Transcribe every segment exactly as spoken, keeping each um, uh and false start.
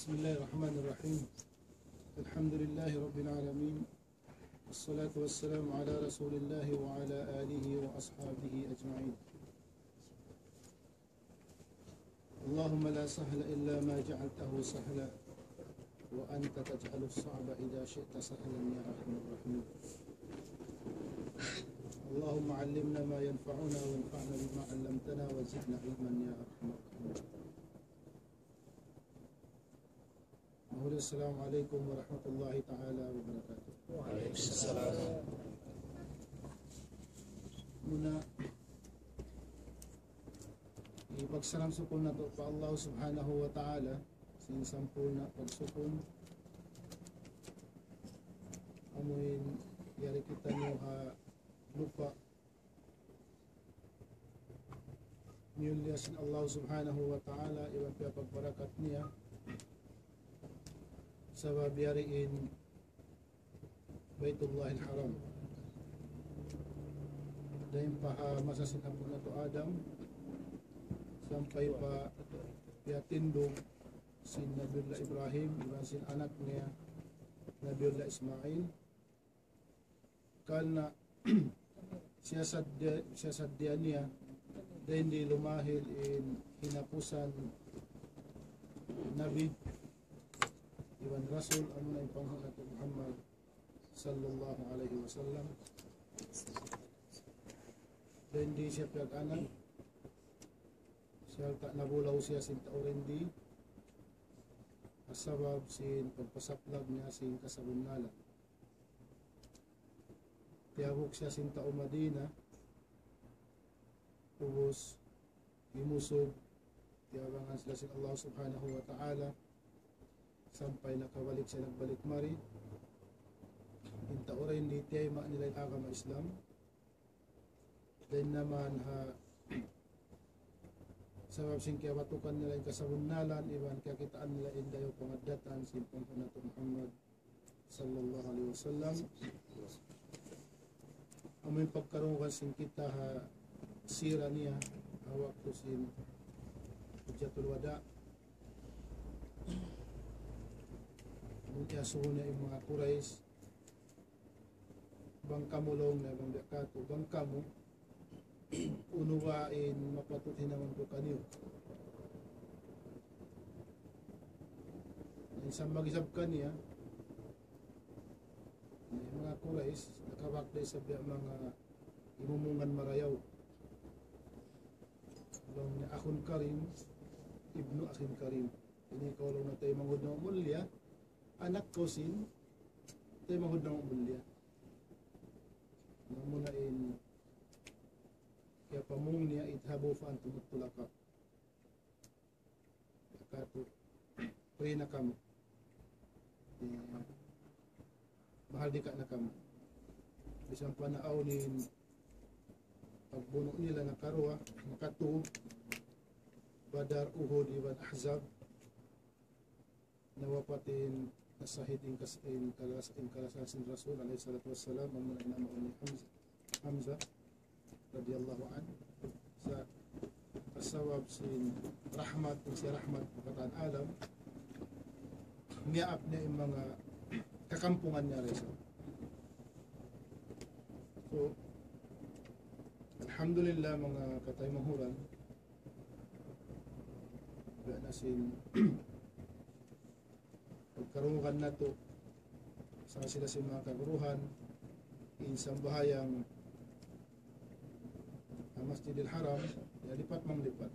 بسم الله الرحمن الرحيم. الحمد لله رب العالمين. والصلاة والسلام على رسول الله وعلى آله وأصحابه أجمعين. اللهم لا سهل إلا ما جعلته سهلا وأنت تجعل الصعب إذا شئت سهلا يا أرحم الراحمين. اللهم علمنا ما ينفعنا وانفعنا بما علمتنا وزدنا علما يا أرحم الراحمين. Mahuli, assalamu alaykum warahmatullahi ta'ala wabarakatuh. Muna, hipagsalam sukul natu' pa Allah subhanahu wa ta'ala, sin sampurna' pagsukul, amuin yari kitaniyu ha lupa' miyulliya sin Allah subhanahu wa ta'ala, iban piyapagbarakat niya. Sabab yari in Baytullahil Haram. Dayn pa ha masa sin apu' natu' Adam, sampay pa piyatindug sin Nabiullah Ibrahim, iban sin anak niya, Nabiullah Ismail. Karna' siyasaddiya, siyasaddiya niya, dayn di lumahil in hinapusan Nabi, iban Rasul, amuna in panghu' natu' Muhammad sallallahu alayhi wasallam. Dayn di siya piyag-anak, sarta' nabulaw siya sin tau dayn di, sabab sin pagpasaplag niya sin kasabunnalan. Tiyabuk siya sin tau Madina, ubus himusug, tiyabangan sila sin Allah subhanahu wa ta'ala, sampay nakabalik siya, nagbalik mari. In tau dayn di tiyayma' nila in agama Islam. Dayn naman ha, sabab sin kiyabatukan nila in kasabunnalan, iban kiyakitaan nila in dayaw pangaddatan sin panghu' natu' Muhammad sallallahu alayhi wasallam. Amu in pagkarungugan sin kita ha sira niya, ha waktu sin Hajjatul Wada'. Amu in iyasubu niya in manga Quraysh, bang kamu laung niya, bang biya' katu', bang kamu, unu ba in mapatut hinangun ku kaniyu? In sambag isab kaniya, in manga Quraysh, nakabak da isab biya' manga imumungan marayaw. Laung niya, "Akhun karim, ibnu akhin karim." Ini kaw laung niya taymanghud namu' mulliya, anak kaw sin taymanghud namu' mulliya. Amuna in kiyapamung niya, "Idhabu fa antumut tulaqa." Katu', free na kamu. Eh, mahardika na kamu. Bisan pa naawn in pagbunu' nila nakaruwa, nakatū, Badar, Uhud, iban Ahzab, nawapat in, nasahid in kas-, in kalas-, in kalasahan sin Rasul alayhi salatu wassalam, amuna in ama' niya Hamzah, Hamzah radiyallahu anhu. Sa' sabab sin rahmat, in siya rahmat pa katan alam, miyaap niya in manga kakampungan niya da isab. So, alhamdulillah, manga kataymanghuran, biya' na sin pagkarungugan natu', sa' sila sin manga kaguruhan, in sambahayang ha Masjidil Haram, ya lipat manglipat.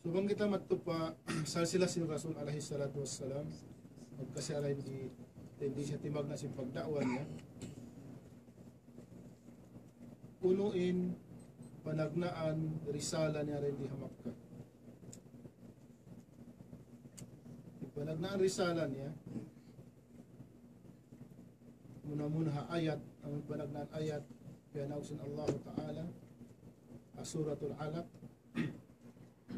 So, bang kita madtu pa salsila sin Rasul alayhi salatu wassalam, magkasi alayhi di, di siya timagna' sin pagda'wa niya. Unu in panagnaan risala niya dayn di ha Makkah. In panagnaan risala niya, muna-muna ha ayat, amun panagnaan ayat, piyanaug sin Allah Ta'ala, ha Suratul Alaq,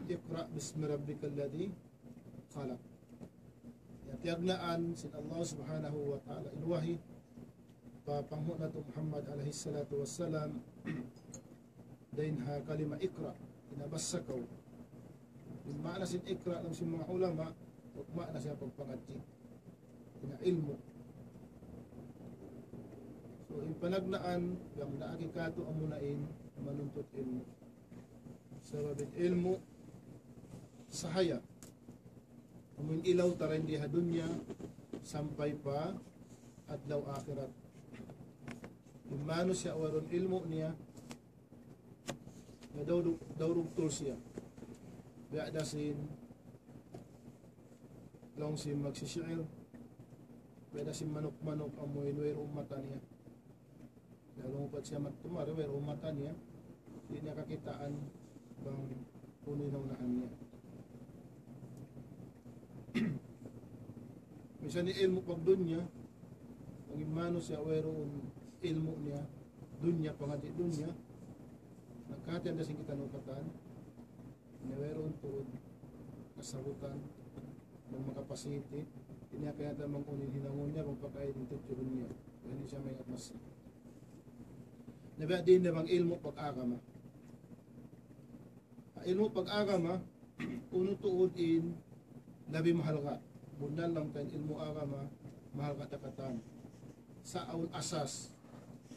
"Iqra' bismi rabbikal ladhi khalaq." Ya, tiyagnaan sin Allah Subhanahu wa Ta'ala in wahi pa panghu' natu' Muhammad alayhi salatu wassalam, dayn ha kalima iqra', inabassa kaw. Maana sin iqra' laung sin manga ulama, maana siya pagpangadji'. Hina ilmu'. So, in panagnaan, yang daagi katu' amuna in manuntut ilmu'. Sabab in ilmu', sahaya. Amun ilaw ta dayn di ha dunya, sampay pa adlaw akhirat. In manusiya' wayruun ilmu' niya, na daurug, daurug tul siya. Biya' da sin, laung sin magsisi'il, biya' da sin manuk-manuk amuin wayruun mata niya. Laung pa siya magtumar, wayruun mata niya, di' niya kakitaan bang unu in unahan niya. Misan in ilmu' pagdunya, bang in manusiya' wayruun ilmu' niya, dunya, pangadji' dunya, nakatian da sin kita nukatan, na wayruun tuud kasabutan, bang makapasiti, di' niya kaingatan bang unu in hinangun niya, bang pakain in tujuhun niya. Kaya di' siya maingat masi. Na biya' diin na bang ilmu' pag-agama. Ha ilmu' pag-agama, unu tuud in labi mahalga'. Bunnal laung ta in ilmu' agama, mahalga' da katan. Sa' awn asas,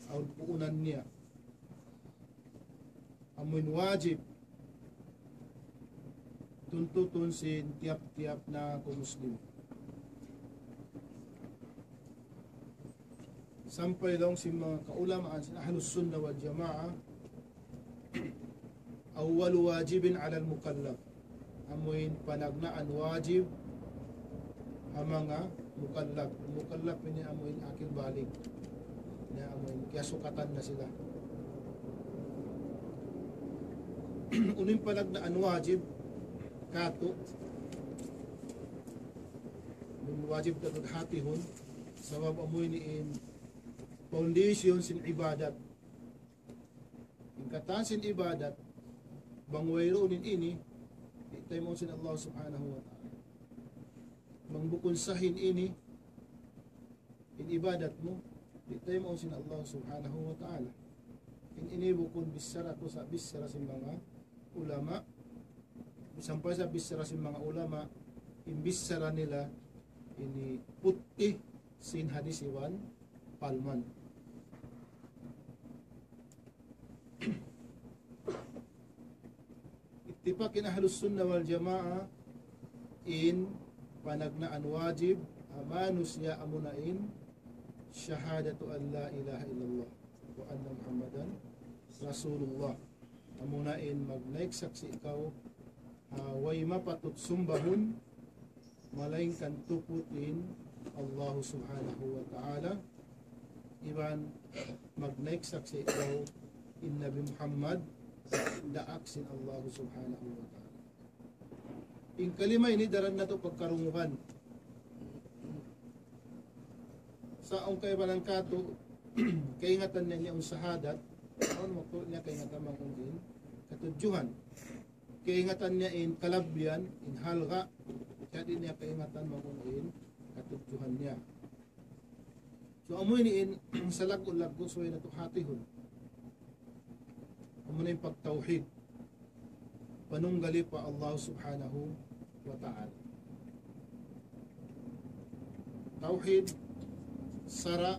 awn puunan niya. Amuin wajib, tuntutun sin tiyap-tiyap na kaum muslim. Sampay laung sin manga kaulamaan sin Ahlus Sunnah wal Jamaah, أول واجب على المكلف. Amuin panagnaan wajib ha manga mukallaf. Mukallaf ini amuin akil balig. Na amuin kiyasukatan na sila. Unu in panagnaan wajib katu'. Amuin wajib katu' hatihun. Sabab amuin in foundation sin ibadat. In katan sin ibadat, bang wayruun in ini, di' taymaun sin Allah Subhanahu wa Ta'ala. Bang bukun sah in ini, in ibadat mu, di' taymaun sin Allah Subhanahu wa Ta'ala. In ini bukun bichara ku sa' bichara sin manga ulama, sampay sa' bichara sin manga ulama, in bichara nila, ini putti sin hadis iban palman. Ittifaq in Ahlus Sunnah wal Jamaah in panagnaan wajib ha manusiya' amuna in شهادة أن لا إله إلا الله وأن محمدا رسول الله. Amuna in magnaik saksi' kaw ha way mapatut sumbahun malaingkan tuput in Allah Subhanahu wa Ta'ala, iban magnaik saksi' kaw in Nabi Muhammad daak sin Allah Subhanahu wa Ta'ala. In kalima ini daran natu' pagkarungugan. Sa' awn kaibanan katu', kaingatan niya in shahadat, awn waktu niya kaingatan bang unu in katudjuhan. Kaingatan niya in kalabbihan, in halga', sa' di' niya kaingatan bang unu in katudjuhan niya. So, amu ini in salaggu'-laggu' subay natu' hatihun. Amu na in pagtawhid. Panunggali pa Allah Subhanahu wa Ta'ala. Tawhid, sara',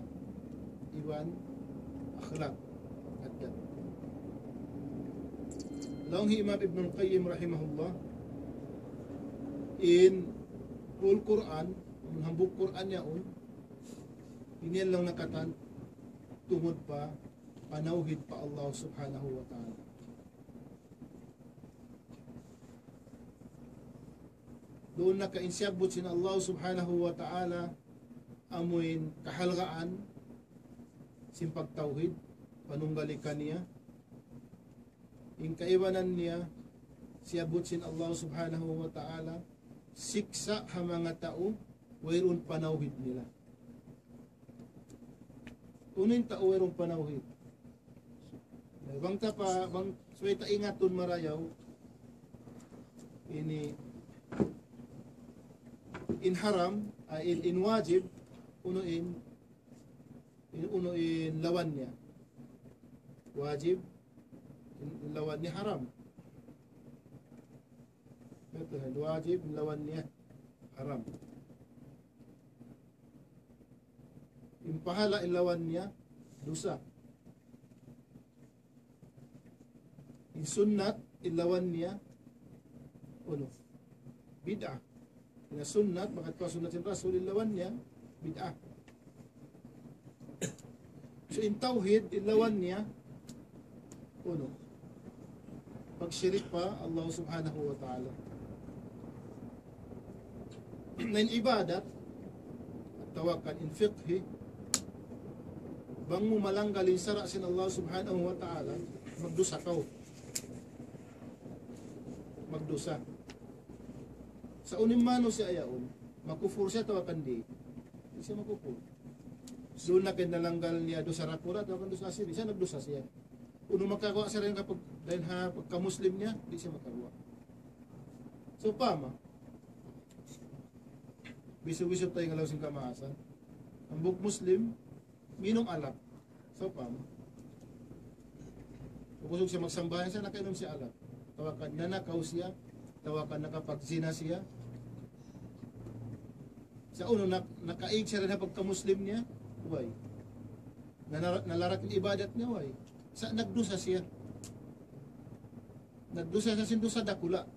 iban akhlaq, adab. Laung hi Imam Ibnul Qayyim rahimahullah, in whole Qur'an, in hambuuk Qur'an yaun, ini laung niya katan, tungud pa, panawhid pa Allah Subhanahu wa Ta'ala. Duun na ka in siyabbut sin Allah Subhanahu wa Ta'ala, amuin kahalgaan sin pagtawhid, panunggali kaniya. In kaibanan niya, siyabbut sin Allah Subhanahu wa Ta'ala, siksa' ha manga tau, wayruun panawhid nila. Unu in tau wayruun panawhid? Bang ta pa, bang subay ta ingatun marayaw, ini in haram, ah, in, in wajib, unu in, in, unu in lawan niya. Wajib, in, in lawan niya haram. Wajib in lawan niya haram. In pahala' in lawan niya dusa. In sunnat in lawan niya unu? Bid'ah. In sunnat, maka sunnat sin Rasul in lawan niya bid'ah. So, in tawhid, in lawan niya, unu? Pagshirik pa Allah Subhanahu wa Ta'ala. Na in ibadat, atawa kan in fiqhi, bang mu malanggal in sara' sin Allah Subhanahu wa Ta'ala, magdusa kaw. Magdusa. Sa' unu in manusiya' yaun, makufur siya atawa kan di'? Di' siya makufur. Duun na kay nalanggal niya dusa dakula' atawa kan dusa asiri, siya nagdusa siya. Unu makaguwa' siya dayn ha pag-, dayn ha pagka-Muslim niya? Di' siya makaguwa'. Sawpama, bisu-bisu taymanghud sin kamaasan. Hambuuk Muslim, minum alak. Sawpama, pag'ubus siya magsambahayang siya, nakainum siya alak. Atawa kan nanakaw siya, atawa kan nakapagzina siya. Sa' unu, nak-, nakaig siya dayn ha pagka-Muslim niya? Way. Na-, nalarak in ibadat niya? Way. Sa' nagdusa siya. Nagdusa siya sin dusa dakula'.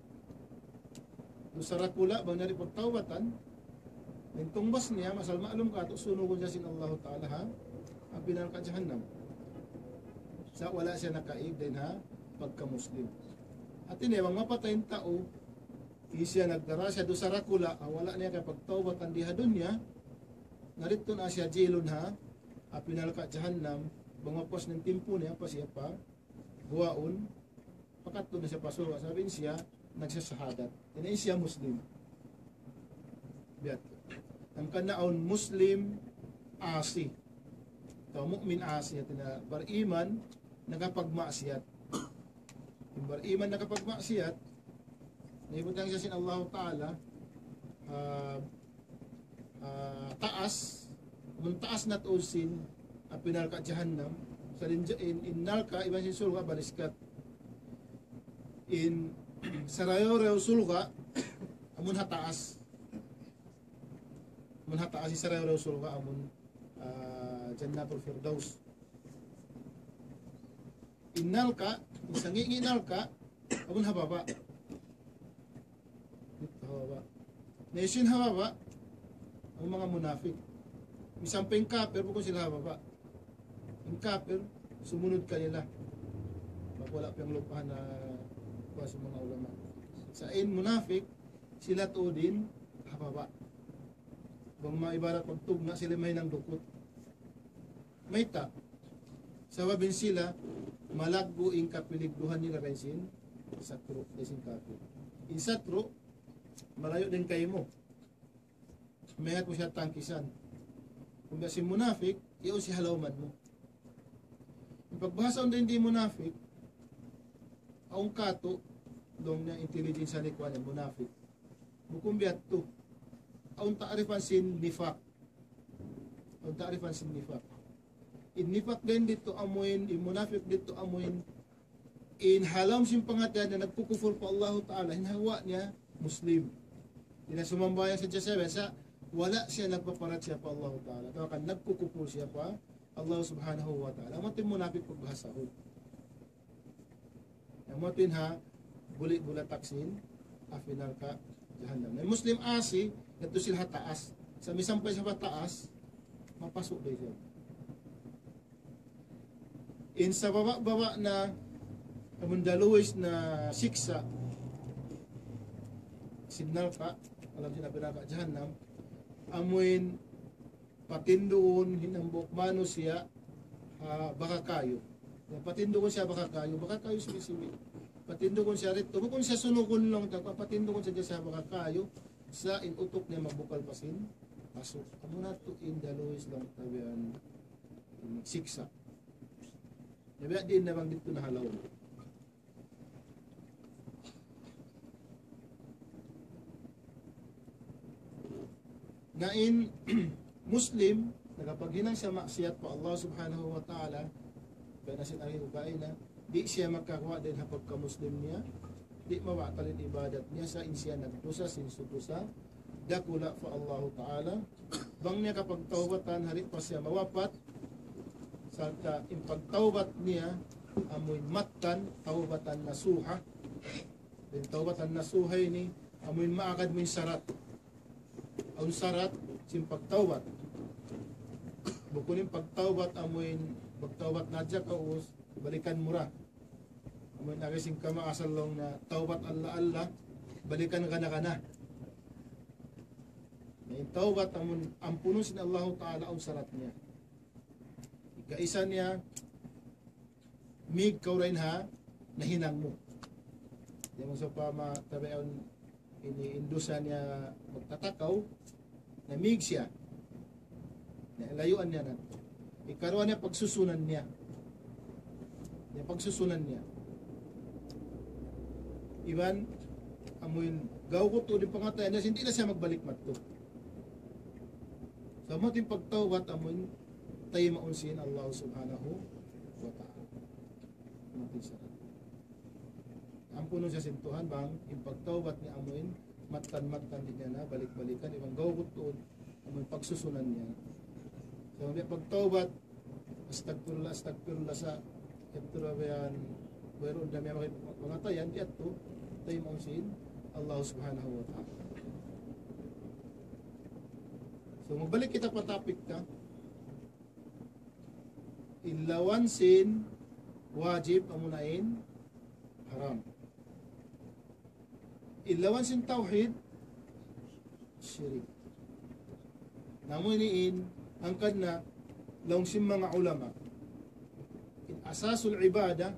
Dusa dakula', bang niya di' pagtawbatan, in tungbas niya, asal ma'lum katu', sunugun siya sin Allahu Ta'ala ha api narka' jahannam. Sa' wala' siya nakaig dayn ha pagka-Muslim. Hati niya, bang mapatay in tau, di' siya nagdara siya dusa dakula', ha wala' niya kapagtawbatan di ha dunya, na didtu na siya jilun ha api narka' jahannam, bang mapuas na in timpu niya, pa siya pa guwaun, pakadtu na siya pa surga', sabab in siya nagsasahadat. Hati niya in siya Muslim. Biya' hādtu. Hangkan na awn Muslim asi. Atawa mu'min asi, hati niya bariman, nakapagmaksiyat. In bariman nakapagmaksiyat, naibutang siya sin Allahu Ta'ala, ah, ah, taas, amun taas na tuud sin api narka' jahannam, sa' in, in, in narka' iban sin surga' baliskat. In sarayaw-rayaw surga', amun ha taas. Amun ha taas in sarayaw-rayaw surga', amun, ah, Jannatul Firdaus. In narka', in sangi'-ngi' narka', amun ha baba'. Ha baba'. Na hisiyu in ha baba'? In manga munafik. Misan pa in kapir, bukun sila ha baba'. In kapir, sumunud kanila. Bang wala' piyanglupahan na kuwan sin manga ulama. Sa' in munafik, sila tuud in ha baba'. Bang maibarat pagtugna' sila mahinang dukut. Mayta'? Sabab in sila, malaggu' in kapiligduhan nila dayn sin satru', dayn sin kapir. In satru', malayu' dayn kaymu. Mayta' mu siya tangkisan? Kumbiya' sin munafik, yaun siya ha lawm mu. In pagbahasa dayn di munafik, awn katu', laung niya intelligence ni kuwan in munafik. Bukun biya' hādtu. Awn ta'rifan sin nifak. Awn ta'rifan sin nifak. In nifak dayn didtu amuin, in munafik didtu amuin, in ha lawm sin pangatayan niya nagkukupur pa Allahu Ta'ala, in ha guwa' niya Muslim. Di' na sumambahayang sadja siya, sa' wala' siya nagpaparachaya pa Allahu Ta'ala. Atawa kan nagkukupur siya pa Allah Subhanahu wa Ta'ala. Amu in munafik pagbahasahun. Amu in ha buli' bulatak sin api narka' jahannam. Na Muslim asi, yadtu sila ha taas. Sa' misan pa siya ha taas, mapasu' da siya. In sababa'-baba' na, amun the lowest na siksa' sin narka', ha lawm sin api narka' jahannam, amuin patindugun in hambuuk manusiya' ha baka kayu. Patindugun siya baka kayu, baka kayu sibi'-sibi'. Patindugun siya didtu, bukun siya sunugun laung ta, patindugun sadja siya ha baka kayu, sa' in utuk niya magbukal pa sin pasu'. Amu na yadtu in the lowest laung ta biya' yan, in siksa'. Na biya' diin na bang didtu na ha lawm. Na in Muslim, nakapaghinang siya maksiyat pa Allah Subhanahu wa Ta'ala, biya' na sin ari kaina, di' siya makaguwa' dayn ha pagka-Muslim niya, di' mabatal in ibadat niya sa' in siya nagdusa sin dusa dakula' pa Allahu Ta'ala. Bang niya kapagtawbatan, hari pa siya mawapat, sarta' in pagtawbat niya, amuin mattan, tawbatan nasuha. In tawbatan nasuha ini, amuin maagad mu in sarat. Awn sarat sin pagtawbat. Bukun in pagtawbat, amuin pagtawbat na hadja kaus, balikan mu ra. Amuin agi sin kamaasan laung na tawbat alla-alla, balikan gana-gana. Na in tawbat amun ampunun sin Allahu Ta'ala awn sarat niya. Ikaisa niya, mig kaw dayn ha nahinang mu. Di' mu sa pa ma-, tabi awn ini in dusa niya magtatakaw, na mig siya. Na layuan niya na. Ikaruwa niya pagsusunan niya. Niya pagsusunan niya. Iban, amuin, gaw ku tu di pangatayan niya, di' na siya magbalik madtu. Sa' amu in pagtawbat amuin, taymaun sin Allah Subhanahu wa Ta'ala. Amu in sarat. Ampunun siya sin Tuhan bang in pagtawbat niya amuin mattan-mattan di' niya na balik-balikan, iban gaw ku tuud amuin pagsusunan niya. Sa' amuin pagtawbat, astagfirullah, astagfirullah sa' yadtu ra ba yan, wayruun da niya makapangatayan, di' yadtu, taymaun sin Allah Subhanahu wa Ta'ala. So, magbalik kita pa topic ta. In lawan sin wajib amuna in haram. In lawan sin tawhid, shirik. Na amu ini in, hangkan na laung sin manga ulama, in asasul ibadah,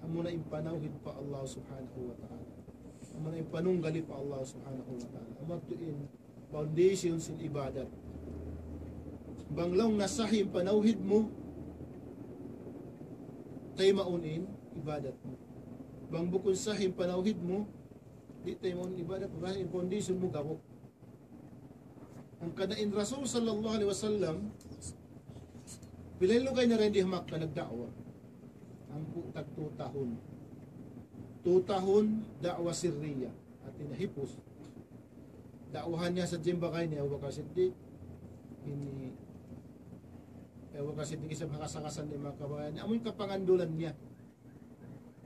amuna in panawhid pa Allah Subhanahu wa Ta'ala. Amuna in panunggali pa Allah Subhanahu wa Ta'ala. Amu yadtu in foundation sin ibadat. Bang laung na sahih in panawhid mu, taymaun in ibadat mu. Bang bukun sahih in panawhid mu, di' taymaun in ibadat mu, in foundation mu gabuk. Hangkan na in Rasul sallallahu alayhi wasallam, pila in lugay niya dayn di ha Makkah nagda'wa? Hangpu' tag tū tahun. Tū tahun da'wa sirriya. Hāti niya hipus. Da'wahan niya sadja in bagay ni Abu Bakar Siddiq. Ini, Abu Bakar Siddiq isab ha kasagasan niya, manga kabagayan niya. Amu in kapangandulan niya.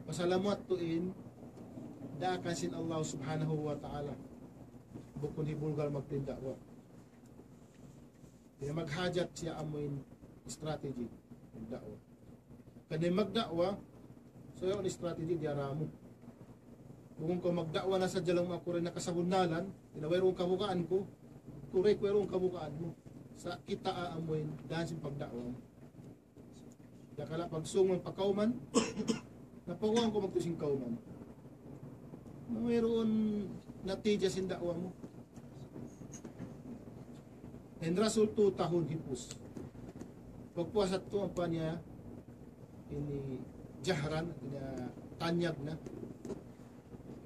Pasal amu yadtu in daakan sin Allah Subhanahu wa Ta'ala. Bukun hibulgar magtinda'wa. Di' na maghajat siya amuin strategy magda'wa. Karna' magda'wa, so yaun strategy diyara mu. Bukun kaw magda'wa na sadja laung mu aku ra in nakasabunnalan, di' na wayruun kabugaan ku, correct, wayruun kabugaan mu. Sa' kitaa amuin dān sin pagda'wa mu. Dakala' pagsūng mu pa kawman, napaguwaan kaw magtuy sin kawman. Na wayruun natija sin da'wa mu. In Rasul tū tahun hipus. Pagpuas yadtu ampa niya ini jahran, niya tanyag na.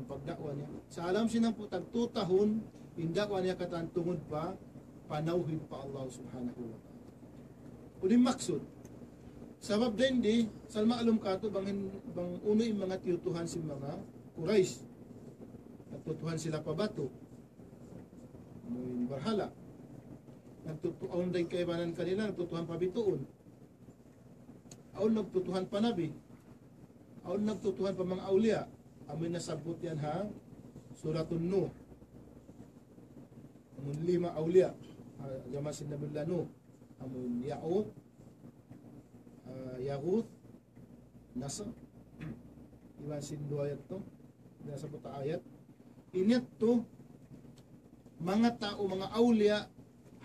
In pagda'wa niya. Sa' alam sin hangpu' tag tū tahun, in da'wa niya katan tungud pa, panawhid pa Allah Subhanahu wa Ta'ala. Unu in maksud? Sabab dayn di, asal ma'lum katu' bang, bang unu in manga tiyutuhan sin manga Quraysh. Nagtutuhan sila pa batu. Amuin barhala. Nagtutu-, awn dayn kaibanan kanila, nagtutuhan pa bituun. Awn nagtutuhan pa nabi. Awn nagtutuhan pa manga awliya. Amuin nasabbut yan ha Suratun Nuh. Amuin lima awliya. Ha, jaman sin Nabiullah Nuh. Amuin Ya'uq, ah, Yaghuth, Nasr. Iban sin duwa yadtu. Nasabbut ha ayat. Ini yadtu, manga tau, manga awliya,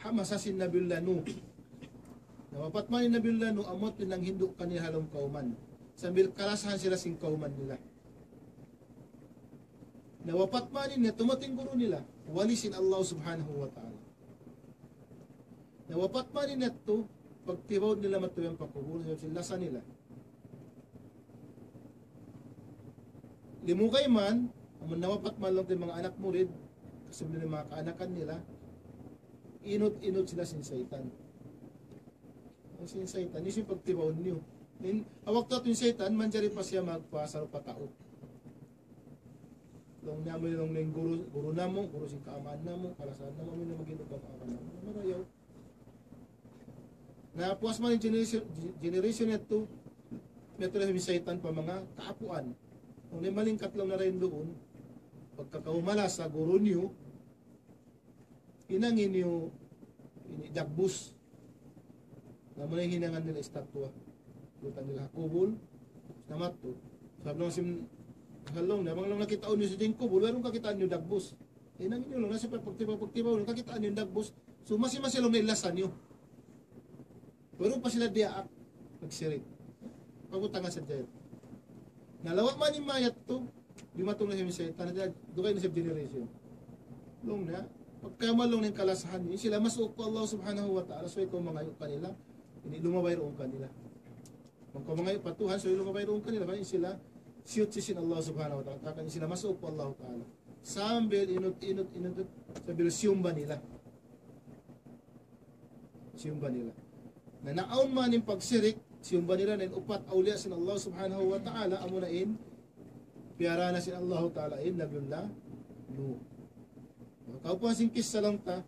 ha masa sin Nabiullah Nuh. Nawapat man in Nabiullah Nuh, amu yadtu in nanghindu' kanila ha lawm kawman. Sambil kalasahan sila sin kawman nila. Nawapat man in, dumatung guru nila, wali sin Allah Subhanahu wa Ta'ala. Nawapat man in yadtu, pagtibaud nila madtu yan pa kubul, sabab sin lasa nila. Limugay man, amun nawapat man laung ta in manga anak murid, kasubli in manga kaanakan nila, inut-inut sila sin saytan. Sin saytan, ini sin pagtibaun niyu. In, ha waktu yadtu in saytan, manjari pa siya magpasarupa tau. Laung niya, amu laung niya in guru, guru namu', guru sin kaamaan namu', kalasahan namu', amu in maghindu' pa kaamaan namu'. Marayaw. Na puas man in generation, generation yadtu, miyadtu na in saytan pa manga kaapuan. Laung niya malingkat laung niya dayn duun, pagka kaw malasa guru niyu, hinangi niyu ini dagbus. Na amu na in hinangan nila estatwa. Lutan nila ha kubul, na madtu. Sabab laung sin, laung niya, bang laung nakitaun niyu sadja in kubul, wayruun kakitaan niyu dagbus. Hinangi niyu laung niya, sa' pagtibaw, pagtibaw, kakitaan niyu in dagbus. So, masi-masi laung niya in lasa niyu. Wayruun pa sila diyaak nagsirik. Pagbutangan sadja yan. Na lawa' man in mayat tu, dimatung na siya in saytan, na dugaing na siya generation. Laung niya, pagka malung na in kalasahan niyu, in sila masuuk pa Allah Subhanahu wa Ta'ala, subay kaw mangayu' kanila, ini lumabay duun kanila. Bang kaw mangayu' pa Tuhan, subay lumabay duun kanila, bang in sila siyutsi sin Allah Subhanahu wa Ta'ala, takan in sila masuuk pa Allah Ta'ala. Sambil inut-inut, inut, sambil siyumba nila. Siyumba nila. Na naawn man in pagsirik, siyumba nila na in upat awliya sin Allah Subhanahu wa Ta'ala, amu na in piyara na sin Allah Ta'ala in Nabiullah Nuh. Kaupuan sin kissa laung ta,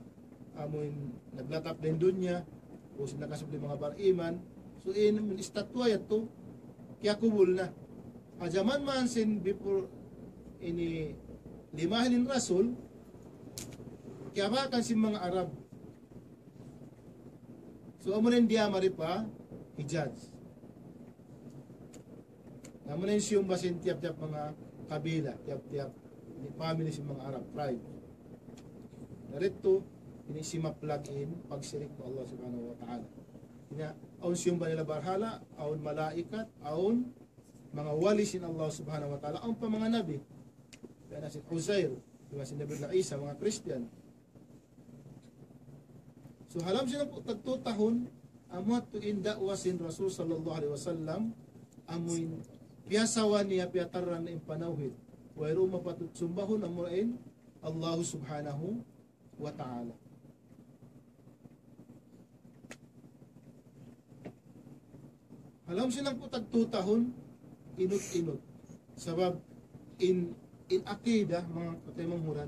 amu in naglatap dayn dunya, ubus nakasubli manga bariman, so in, in estatwa yadtu, kiyakubul na. Ha jaman man sin before ini limahin in Rasul, kiyabakan sin manga Arab. So, amu na in diyamari pa Hijaz. Amu na in siyumba sin tiyap-tiyap manga kabila, tiyap-tiyap ini family sin manga Arab, tribe. Na didtu, ini simaplag in pagsirik pa Allah Subhanahu wa Ta'ala. Ini, awn siyumba nila barhala, awn malaikat, awn manga wali sin Allah Subhanahu wa Ta'ala, awn pa manga nabi. Kaya na sin Uzair, di ba, sin Nabi Isa, manga Christian. So, ha lawm sin hangpu' tagtu tahun, amu yadtu in da'wa sin Rasul sallallahu alayhi wasallam, amu in piyasawa niya, piyatarrang niya in panawhid. Wayruun mapatut sumbahun, amu in Allah Subhanahu wa Ta'ala. Ha lawm sin hangpu' tagtu tahun, inut-inut. Sabab in, in akida, manga kataymanghuran,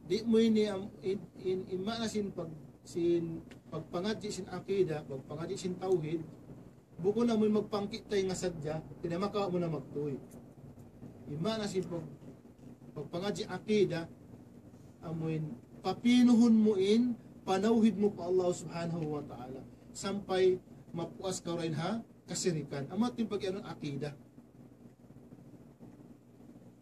di' mu ini, am-, in, in, in maana sin pag-, sin pagpangadji' sin akida, pagpangadji' sin tawhid, bukun amu in magpangkita' nga sadja, di' na makawa' mu na magtuy. In maana sin pag-, pagpangadji' akida, amu in papinuhun mu in panawhid mu pa Allah Subhanahu wa Ta'ala. Sampay mapuas kaw dayn ha kasirikan. Amu yadtu in pag-iyanun akida.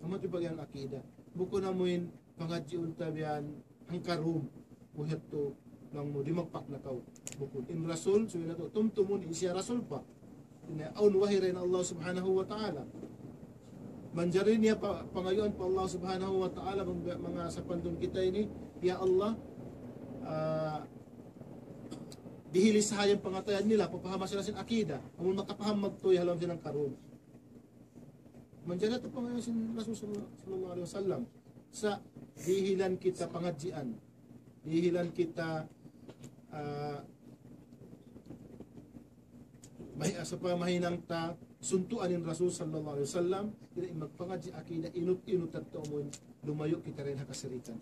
Amu yadtu in pag-iyanun akida. Bukun amu in pangadjiun ta biya' hangkarum. Mu yadtu laung mu dimagpak na kaw. Bukun. In Rasul, subay natu' tumtumun, in siya Rasul pa. Na awn wahi dayn Allah Subhanahu wa Ta'ala. Manjari niya pa, pangayuan pa Allah Subhanahu wa Ta'ala, manga, manga sapantun kita ini, "Ya Allah, ah, dihili sa yan pangatayan nila, papahama sila sin akida, amun makapaham magtuy ha lawm sin hangkarum." Manjari yadtu pangayuan sin Rasul sallallahu, sallallahu alayhi wasallam. Sa' dihilan kita pangadjian, dihilan kita, ah, mahi-, supaya mahinang ta suntuan in Rasul sallallahu alayhi wasallam, di' magpangadji' akida inut-inut yadtu amun lumayu' kita dayn ha kasirikan.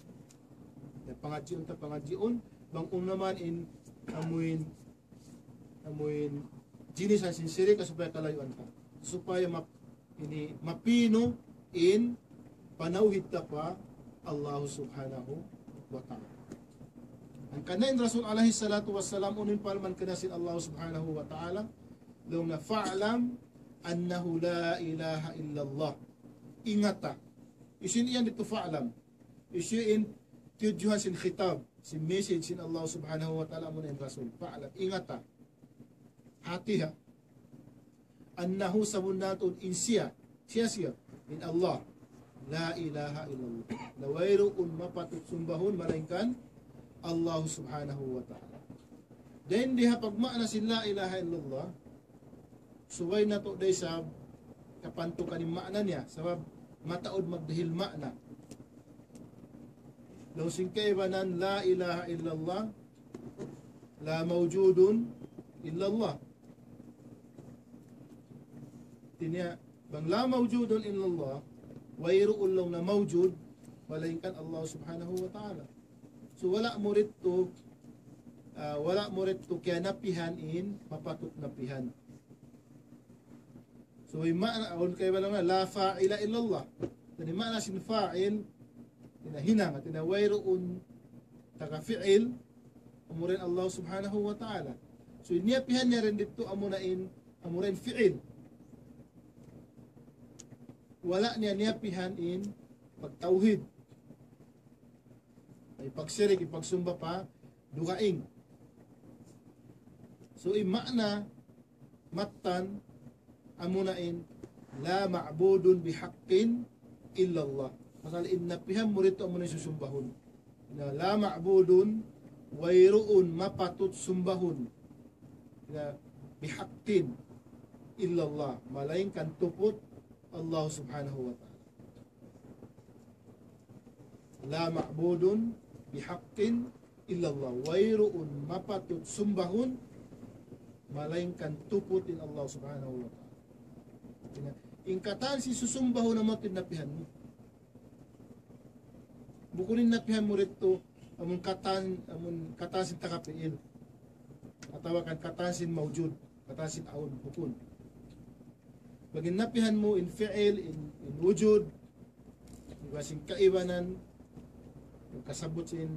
Ya, pangadjiun ta, pangadjiun, bang unu man in, amuin, amuin, jinis sin sirik, supaya kalayuan ta. Supaya map-, ini, mapinu in panawhid ta pa Allah Subhanahu wa Ta'ala. Hangkan na in Rasul alayhi salatu wassalam, unu in parman kaniya sin Allah Subhanahu wa Ta'ala, laung niya, "Fa'lam annahu la ilaha illallah." Ingata. Hisiyu in didtu fa'lam? Hisiyu in tiyudjuhan sin khitab, sin message sin Allah Subhanahu wa Ta'ala, amuna in Rasul. Fa'lam. Ingata. Hati ha. Annahu, sabunnal tuud in siya. Siya-siya. In Allah. La ilaha illallah. Na wayruun mapatut sumbahun malaingkan Allah Subhanahu wa Ta'ala. Dayn di ha pagmaana sin la ilaha illallah, subay natu' da isab kapantukan in maana niya, sabab mataud magdihil maana. Laung sin kaibanan, la ilaha illallah, la mawjudun illallah. Hati niya, bang la mawjudun illallah, wayruun laung na mawjud, Malaingkan Allah Subhanahu wa Ta'ala. So, wala' mu didtu, ah, wala' mu didtu kiyanapihan in mapatut napihan. So, in maana, awn kaibanan, لا فاعل إلا الله. Jadi, maana sin fa'il, hāti niya hinang, hāti niya wayruun taga fi'il, amura in Allah Subhanahu wa Ta'ala. So, in niyapihan niya didtu amuna in, amura in fi'il. Wala' niya niyapihan in pagtawhid. Ay pagsirik, in pagsumba pa dugaing. So, in maana mattan amuna in لا معبود بحق إلا الله. Pasal in napihan mu didtu amuna in susumbahun. Na لا معبود, wayruun mapatut sumbahun. Na بحق إلا الله, malaingkan tuput Allah Subhanahu wa Ta'ala. لا معبود بحق إلا الله. Wayruun mapatut sumbahun malaingkan tuput in Allah Subhanahu wa Ta'ala. In katan sin susumbahun amu in napihan mu. Bukun in napihan mu didtu, amun katan, amun katan sin taga fi'il. Atawa kan katan sin mawjud, katan sin awn, bukun. Bang in napihan mu in fi'il, in, in wujud, iban sin kaibanan, in kasabut sin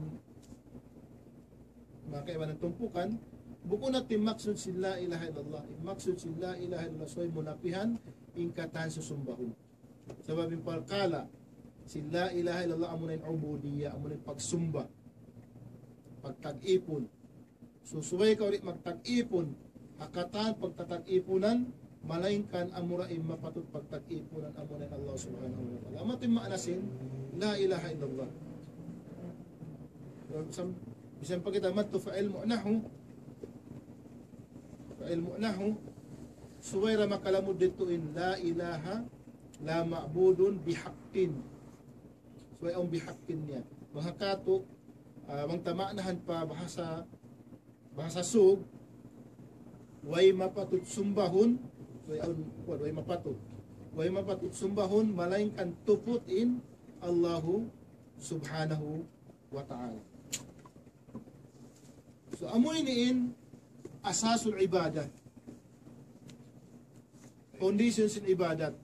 manga kaibanan tumpukan, bukun na in maksud sin لا إله إلا الله. In maksud sin لا إله إلا الله, subay mu napihan in katan susumbahun. Sabab in parkala' sin لا إله إلا الله amuna in ubudiyya, amuna in pagsumba, pagtag-ipun. So, subay kaw di' magtag-ipun ha katan pagtatag-ipunan, malaingkan amura in mapatut pagtag-ipunan, amuna in Allah Subhanahu wa Ta'ala. Amu in maana sin لا إله إلا الله. Bisan, bisan pa kita madtu فاعل معناه, فاعل معناه, subay da makalamud didtu in لا إله, لا معبود بحق. Subay awn بحق niya. Bang ha katu', ah, bang ta maanahan pa bahasa, bahasa Sug, way mapatut sumbahun, way awn, way mapatut. Way mapatut sumbahun, malaingkan tuput in Allahu Subhanahu wa Ta'ala. So, amu ini in أساس العبادة. Foundation sin ibadat.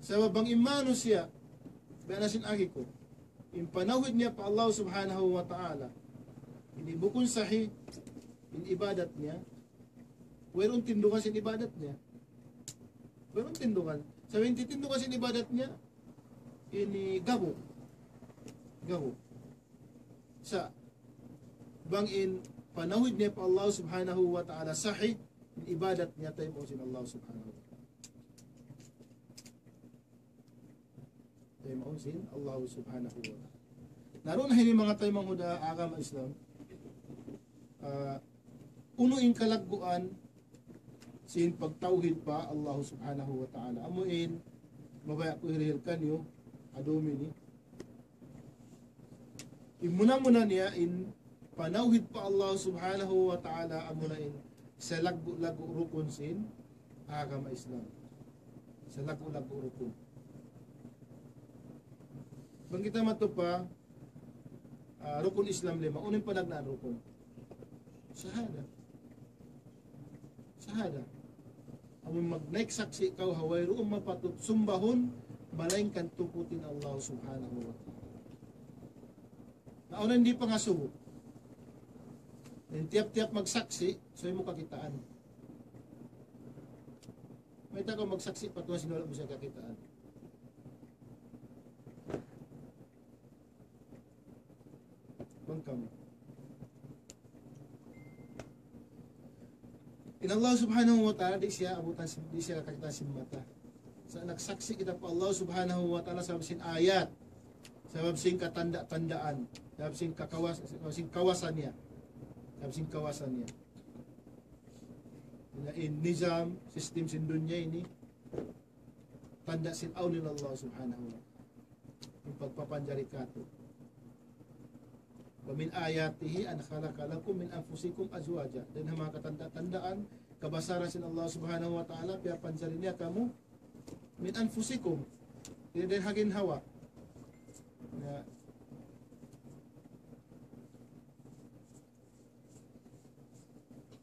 Sabab bang in manusiya', biya' na sin agi ku, in panawhid niya pa Allah Subhanahu wa Ta'ala, ini bukun sahih in ibadat niya, wayruun tindungan sin ibadat niya. Wayruun tindungan. Sabab in tindungan sin ibadat niya, ini gabu'. Gabu'. Sa' bang in panawhid niya pa Allah Subhanahu wa Ta'ala sahih, in ibadat niya taymaun sin Allah Subhanahu wa Ta'ala. Taymaun sin Allah Subhanahu wa Ta'ala. Na duun ha ini manga taymanghud ha agama Islam, ah, unu in kalagguan sin pagtawhid pa Allah Subhanahu wa Ta'ala. Amu in mabaya' ku hirihil kaniyu, adumi ini. In muna-muna niya in panawhid pa Allah Subhanahu wa Ta'ala, amuna in salaggu'-laggu' rukun sin agama Islam. Salaggu'-laggu' rukun. Bang kita madtu pa, ah, rukun Islam lima, unu in panagnaan rukun? Shahada. Shahada. Amun magnaik saksi' kaw ha wayruun mapatut sumbahun, malaingkan tuput in Allah Subhanahu wa Ta'ala. Na awn di' pangasubu. In tiyap-tiyap magsaksi', subay mu kakitaan. Mayta' kaw magsaksi' pa Tuhan sin wala' mu siya kakitaan? Bang kamu. In Allah Subhanahu wa Ta'ala, di' siya abutan sin, di' siya kakitaan sin mata. Sa' nagsaksi' kita pa Allah Subhanahu wa Ta'ala sabab sin ayat, sabab sin katanda-tandaan, sabab sin kakawas-, sabab sin kawasa niya, sabab sin kawasa niya. Na in nizam, system sin dunya ini, tanda' sin awn in Allah Subhanahu wa Ta'ala. In pagpapanjari katu'. ومن آياته أن خلق لكم من أنفسكم أزواجا. Dayn ha manga katanda-tandaan, kabasaran sin Allah Subhanahu wa Ta'ala, piyapanjari niya kamu من أنفسكم. Dayn ha ginhawa. Na,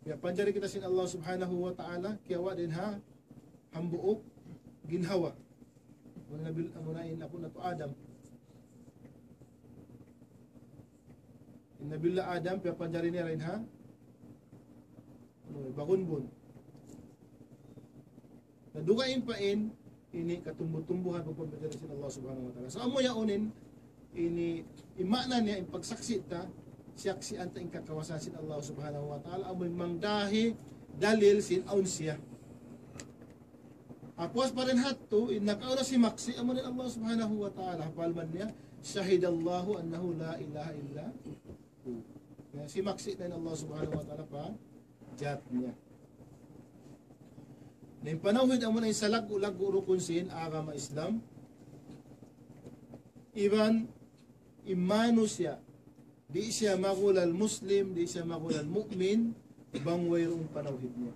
Piyapanjari kita sin Allah Subhanahu wa Ta'ala, kiyawa' dayn ha hambuuk ginhawa. Amuna Nabi, amuna in apu' natu' Adam. In Nabiullah Adam, piyapanjari niya dayn ha, unu, bagunbun. Na dugaing pa in, ini katumbu-tumbuhan pagpapanjari sin Allah Subhanahu wa Ta'ala. So, amu yaun in, ini, in maana niya, in pagsaksi' ta, siyaksian ta in kakawasan sin Allah Subhanahu wa Ta'ala, amu in mangdahi dalil sin awn siya. Apus pa dayn ha yadtu, in nakauna simaksi', amu in Allah Subhanahu wa Ta'ala. Parman niya, شهد الله أنه لا إله إلا هو. Na, simaksi' na in Allah Subhanahu wa Ta'ala pa jat niya. Na in panawhid amu na in salaggu'-laggu' rukun sin agama Islam. Iban in manusiya', di' siya magulal Muslim, di' siya magulal mu'min, bang wayruun panawhid niya.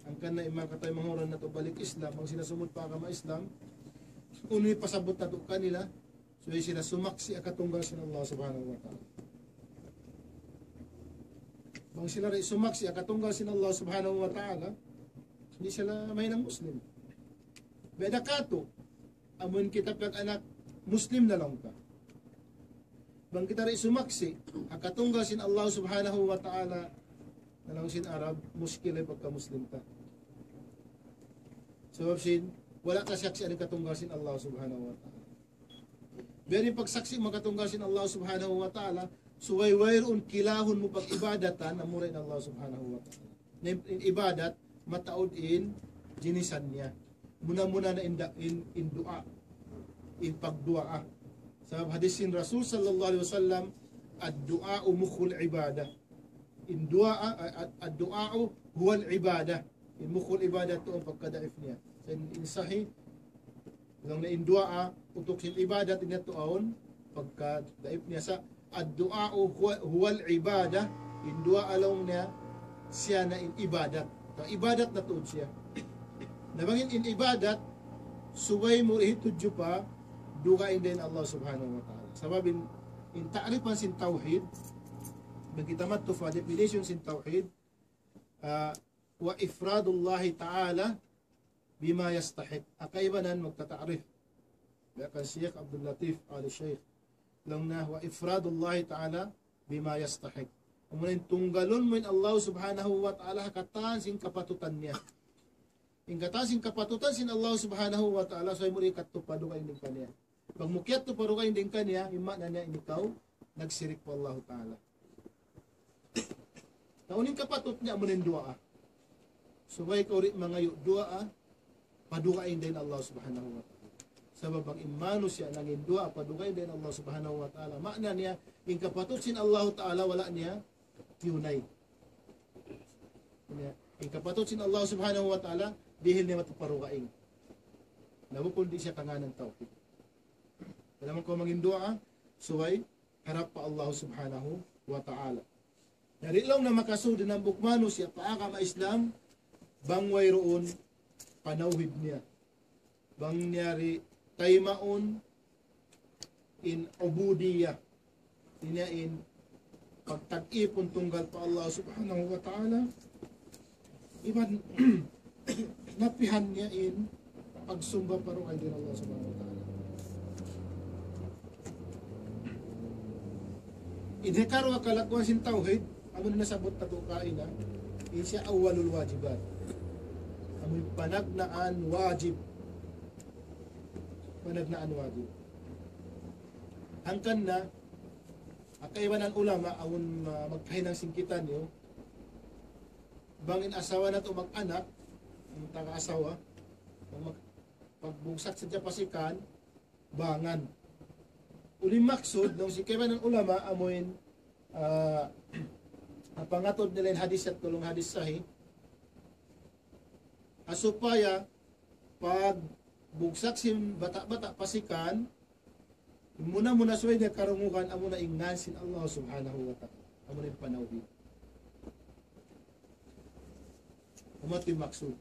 Hangkan na in manga kataymanghuran natu' balik Islam, bang sila sumud pa agama Islam, unu in pasabut natu' kanila, subay sila sumaksi' ha katunggal sin Allah Subhanahu wa Ta'ala. Bang sila di' sumaksi' ha katunggal sin Allah Subhanahu wa Ta'ala, di' sila mahinang Muslim. Biyadiin katu', amun kita piyag-anak Muslim na laung ta. Bang kita di' sumaksi' ha katunggal sin Allah Subhanahu wa Ta'ala, na laung sin Arab, muskil in pagka-Muslim ta. Sabab sin, wala' ta siyaksian in katunggal sin Allah Subhanahu wa Ta'ala. Biya' diin in pagsaksi' mu ha katunggal sin Allah Subhanahu wa Ta'ala, subay wayruun kilahun mu pag-ibadatan, amura in Allah Subhanahu wa Ta'ala. Na in, in ibadat, mataud in jinisan niya. Muna-muna na in da-, in, in duwaa, in pagduwaa. Sabab hadis sin Rasul sallallahu alayhi wasallam, الدعاء مخ العبادة. In duwaa, a-, a-, الدعاء هو العبادة. In mukhul ibadat tuud pagkadaif niya. Sa' in, in sahih, laung niya in duwaa, utuk sin ibadat niya tuud, pagkadaif niya. Sa' الدعاء هو، هو العبادة, in duwaa laung niya, siya na in ibadat. Ta ibadat na tuud siya. Na bang in, in ibadat, subay mu di' tudju pa, dugaing dayn Allah Subhanahu wa Ta'ala. Sabab in, in ta'rifan sin tawhid, bang kita madtu pa definition sin tawhid, ah, وإفراد الله تعالى بما يستحق. Ha kaibanan magtata'rif. Biya' kan Sheikh Abdul Latif Ali Sheikh. Laung niya, وإفراد الله تعالى بما يستحق. Amuna in tunggalun mu in Allah Subhanahu wa Ta'ala ha katan sin kapatutan niya. In katan sin kapatutan sin Allah Subhanahu wa Ta'ala, subay mu di' kiyatu pa dugaing dayn kaniya. Bang mu kiyatu pa dugaing dayn kaniya, in maana niya in ikaw nagsirik pa Allah Ta'ala. Na unu in kapatut niya, amuna in duwaa. Subay kaw di' mangayu' duwaa, pa dugaing dayn Allah Subhanahu wa Ta'ala. Sabab bang in manusiya' nangayu' duwaa, pa dugaing dayn Allah Subhanahu wa Ta'ala. Maana niya, in kapatut sin Allah Ta'ala, wala' niya tiyunay. Niya, in kapatut sin Allah Subhanahu wa Ta'ala, dihil niya madtu pa dugaing. Na bukun di' siya kangānan tawhid. Kailangan kaw mangayu' duwaa, subay harap pa Allah Subhanahu wa Ta'ala. Di' laung niya makasud in hambuuk manusiya' pa agama Islam, bang wayruun panawhid niya. Bang niya di' taymaun in ubudiyya. Niya in pagtag-ipun tunggal pa Allah Subhanahu wa Ta'ala. Iban napihan niya in pagsumba pa dugaing dayn Allah Subhanahu wa Ta'ala. In hikaruwa kalagguan sin tawhid, amun nasabbut natu' kaina, in siya awwalul wajibat. Amun panagnaan wajib. Panagnaan wajib. Hangkan na, ha kaibanan ulama, amun, ah, magkahinang sin kitaniyu, bang in asawa natu' mag-anak, in taga asawa, bang mag-, pagbugsak sadja pa sikan, bangan. Uli maksud, laung sin kaibanan ulama, amuin, ah, pangatud nila in hadis yadtu laung hadis sahih, ha supaya pagbugsak sin bata'-bata' pa sikan, muna-muna subay niya karungugan, amuna in ngān sin Allah Subhanahu wa Ta'ala. Amuna in panawhid. Amu yadtu in maksud.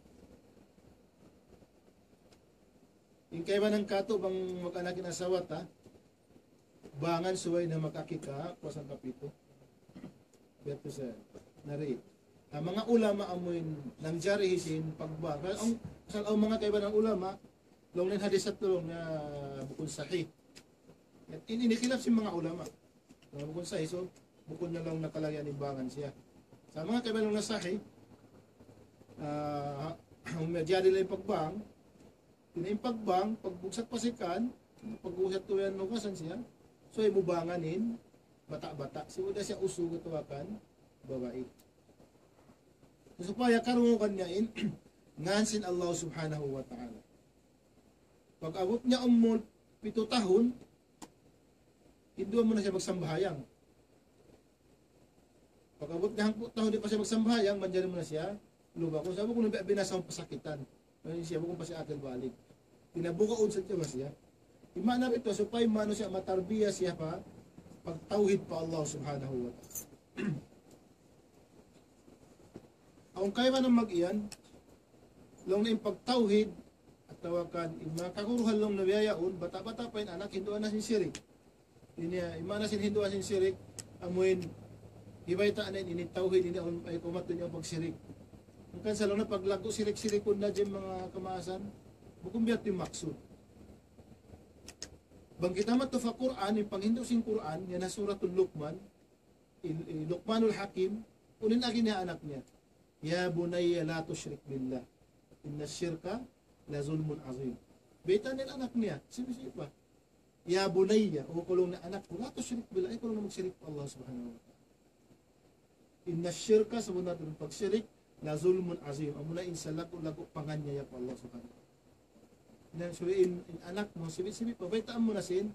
In kaibanan katu' bang mag-anak in asawa ta, bangan subay na mag-akika, puas hangka pitu. Biya' tu sa, nari. Ha manga ulama amuin nangjari sin pagbang. Kaya ang, pasal ang manga kaibanan ulama, laung nila in hadis yadtu laung niya bukun sahih. Ini, ini khilaf sin manga ulama. Laung bukun sahih, so, bukun na laung nakalagihan in bangan siya. Sa' manga kaibanan laung niya sahih, ah, ang manjari lang pagbang, ini in pagbang, pagbugsak pa sikan, pagbugsak tuyan nukasan siya. So, imubangan in bata'-bata'. Sibu' da siya usug atawa kan babai. Supaya karungugan niya in ngan sin Allah Subhanahu wa Ta'ala. Pag-abut niya umul pitu tahun, hinduan mu na siya magsambahayang. Pag-abut niya hangpu' tahun di' pa siya magsambahayang, manjari mu na siya luba. Kung sa' bukun na binasa pasakitan. Manjari siya bukun pa siya akil balig. Pinabukaun sa' siya ba siya. In maana natu' supaya manusiya' matarbiya siya pa pagtawhid pa Allah Subhanahu wa Ta'ala. Awn kaibanan mag-iyan, laung niya in pagtawhid, atawa kan in manga kaguruhan laung niya biya' yaun, bata'-bata' pa in anak, hinduan na sin sirik. Ini, ah, in maana sin hinduan sin sirik, amuin, hibaytaan na in, ini tawhid, ini awn, ay kumat ini awn pagsirik. Hangkan sa' laung niya paglaggu' sirik-sirikun na dyan manga kamaasan, bukun biya' yadtu in maksud. Bang kita madtu pa Qur'an, in panghindu' sin Qur'an, yan ha Suratul Luqman, in, in Luqmanul Hakim, unu in agi niya anak niya. يا بني لا تشرك بالله إن الشرك لظلم عظيم. Bayta' niya in anak niya, sibu'-sibu' pa. يا بني, o kulung na anak ku, لا تشرك بالله, ayaw kaw magsirik pa Allah Subhanahu wa Ta'ala. إن الشرك, sabunnal tuud in pagsirik, لظلم عظيم. Amuna in salaggu'-laggu' panganiaya pa Allah Subhanahu wa Ta'ala. Yan, so in, in anak mu, sibu'-sibu' pa, baytaan mu na sin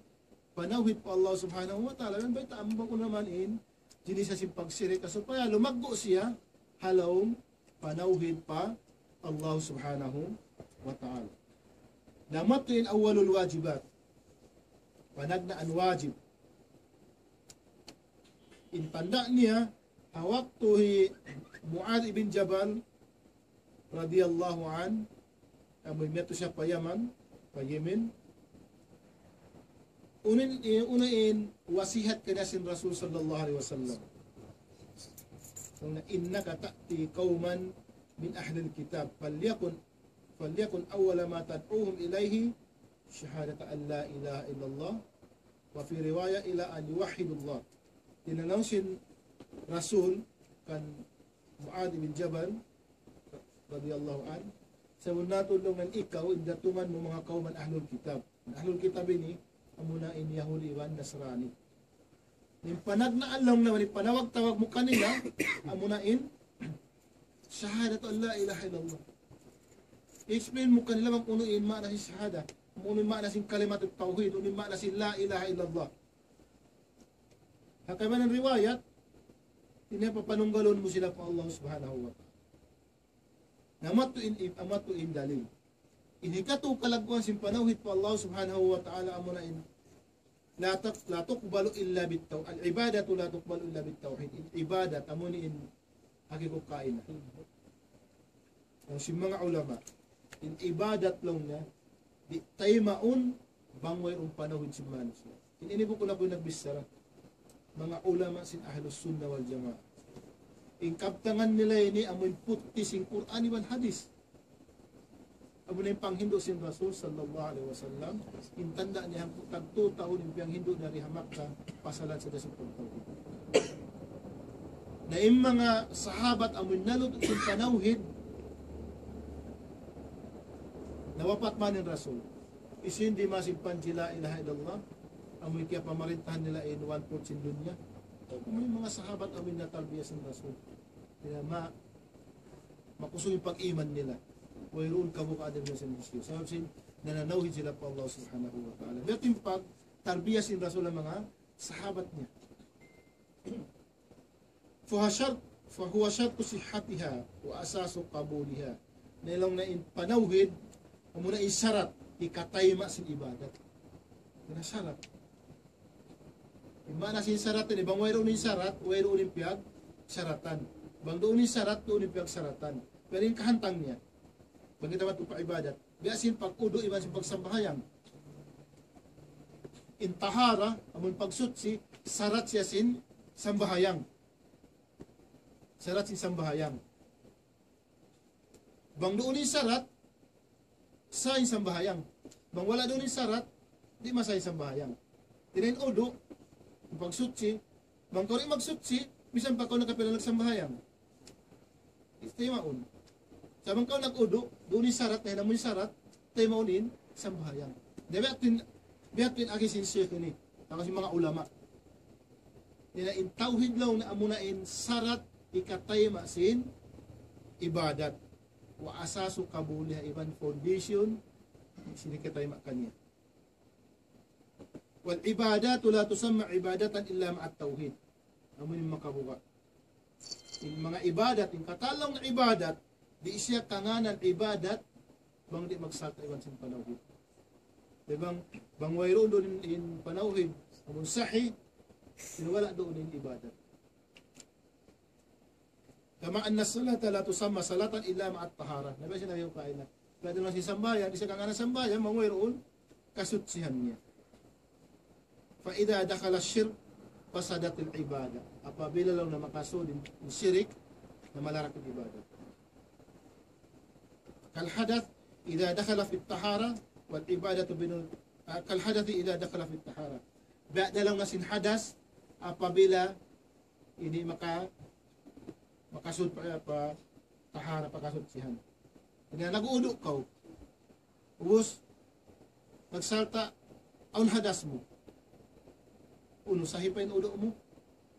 panawhid pa Allah Subhanahu wa Ta'ala. Yan, baytaan mu bang unu na man in jinis sin pagsirik, supaya lumaggu' siya ha lawm panawhid pa Allah Subhanahu wa Ta'ala. Na madtu in أول الواجبات. Panagnaan wajib. In tanda' niya, ha waktu hi Muadh ibn Jabal radiyallahu anhu, amu miyadtu siya pa Yaman, pa Yemen. Unu in, eh, unu in wasihat kaniya sin Rasul sallallahu alayhi wasallam. Laung niya, إنك تأتي قوما من أهل الكتاب فليكن، فليكن أول ما تدعوهم إليه شهادة أن لا إله إلا الله وفي رواية إلى أن يوحدوا الله. Laung sin Rasul kan Muadh bin Jabal radiyallahu anhu, sabunnal tuud laung niya ikaw, in datungan mu manga kawman ahlul kitab. Ahlul kitab ini, amuna in Yahudi iban Nasrani. In panagnaan laung niya, in panawag-tawag mu kanila, amuna in شهادة أن لا إله إلا الله. Explain mu kanila bang unu in maana sin shahada, unu in maana sin kalimatut tawhid, unu in maana sin لا إله إلا الله. Ha kaibanan riwayat, ini papanunggalun mu sila pa Allah Subhanahu wa Ta'ala. Na madtu in, madtu in dalil. In hikatu kalagguan sin panawhid pa Allah Subhanahu wa Ta'ala amuna in لا تق-، لا تقبل إلا بالتو-، العبادة لا تقبل إلا بالتوحيد. In ibadat, amuna in hakikut kaina. Laung sin manga ulama, in ibadat laung niya, di' taymaun bang wayruun panawhid sin manusiya'. In ini bukun aku in nagbichara. Manga ulama sin Ahlus Sunnah wal Jamaah. In kabtangan nila ini amuin putti sin Qur'an iban hadis. Amuna in panghindu' sin Rasul sallallahu alayhi wasallam, in tanda' niya hangpu' tagtū tahun in piyanghindu' niya di ha Makkah, pasalan sadja sin pagtawhid. Na in manga sahabat amuin nalutu' sin panawhid, nawapat man in Rasul. Hisiyu in dimasimpan sin لا إله إلا الله, amuin kiyapamarintahan nila in one fourth sin dunya. Amuin manga sahabat amuin natarbiya sin Rasul. Kaya ma-, makusug in pag-iman nila. Wayruun kabukaan nila sin hisiyu. Sabab sin nananawhid sila pa Allah Subhanahu wa Ta'ala. Biya' ha yan in pagtarbiya sin Rasul ha manga sahabat niya. فهو شرط، فهو شرط صحتها وأساس قبولها. Na laung niya in panawhid, amuna in sarat, hikatayma' sin ibadat. Yan in sarat. In maana sin sarat ini, bang wayruun in sarat, wayruun in piyagsaratan. Bang duun in sarat, duun in piyagsaratan. Pero in kahantang niya, bang kita madtu pa ibadat, biya' sin pag-udu' iban sin pagsambahayang. In tahara, amun pagsuchi, sarat siya sin sambahayang. Sarat sin sambahayang. Bang duun in sarat, sah in sambahayang. Bang wala' duun in sarat, di' masah in sambahayang. Hāti niya in udu', in pagsuchi, bang kaw di' magsuchi, misan pa kaw nakapila nagsambahayang. Di' taymaun. Sa' bang kaw nag-udu', duun in sarat, nahinang mu in sarat, taymaun in sambahayang. Na biya' tuud in, biya' tuud in agi sin Sheikh ini, tangkas sin manga ulama. Hāti niya in tawhid laung niya amuna in sarat hikatayma' sin ibadat. وأساس قبولها, iban foundation sin hikatayma' kaniya. والعبادات لا تسمى عبادة إلا مع التوحيد. Amu ini makabuga'. In manga ibadat, in katan laung ibadat, di' siya kangānan ibadat, bang di' magsarta' iban sin panawhid. Di' bang, bang wayruun duun in, in panawhid, amun sahih, di' wala' duun in ibadat. كما أن الصلاة لا تسمى صلاة إلا مع الطهارة. Na biya' sin agi ku kaina. Biya' da laung sin sambahayang, di' siya kangānan sambahayang, bang wayruun kasuchihan niya. فإذا دخل الشرك فسدت العبادة. Apabila laung niya makasud in shirik, na malarak in ibadat. كالحدث إذا دخل في الطهارة والعبادة بدون، ah, كالحدث إذا دخل في الطهارة. Biya' da laung niya sin hadas, apabila ini maka-, makasud pa, pa tahara, pakasuchihan. Hāti niya nag-udu' kaw. Ubus, nagsarta', awn hadas mu. Unu, sahih pa in udu' mu?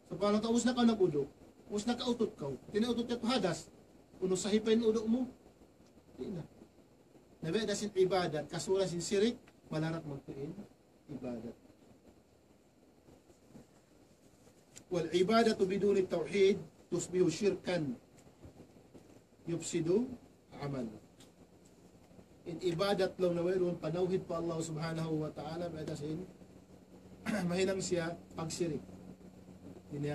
Sa' pagka ubus na kaw nag-udu'. Ubus nakautut kaw. Hāti niya utut kaw hadas. Unu, sahih pa in udu' mu? Di' na. Na biya' da sin ibadat, kasulan sin shirik, malarak magtuy in ibadat. والعبادة بدون التوحيد تشبه شركا يفسد العمل. In ibadat laung niya wayruun panawhid pa Allah Subhanahu wa Ta'ala, biya' da sin mahinang siya pagshirik. Ini,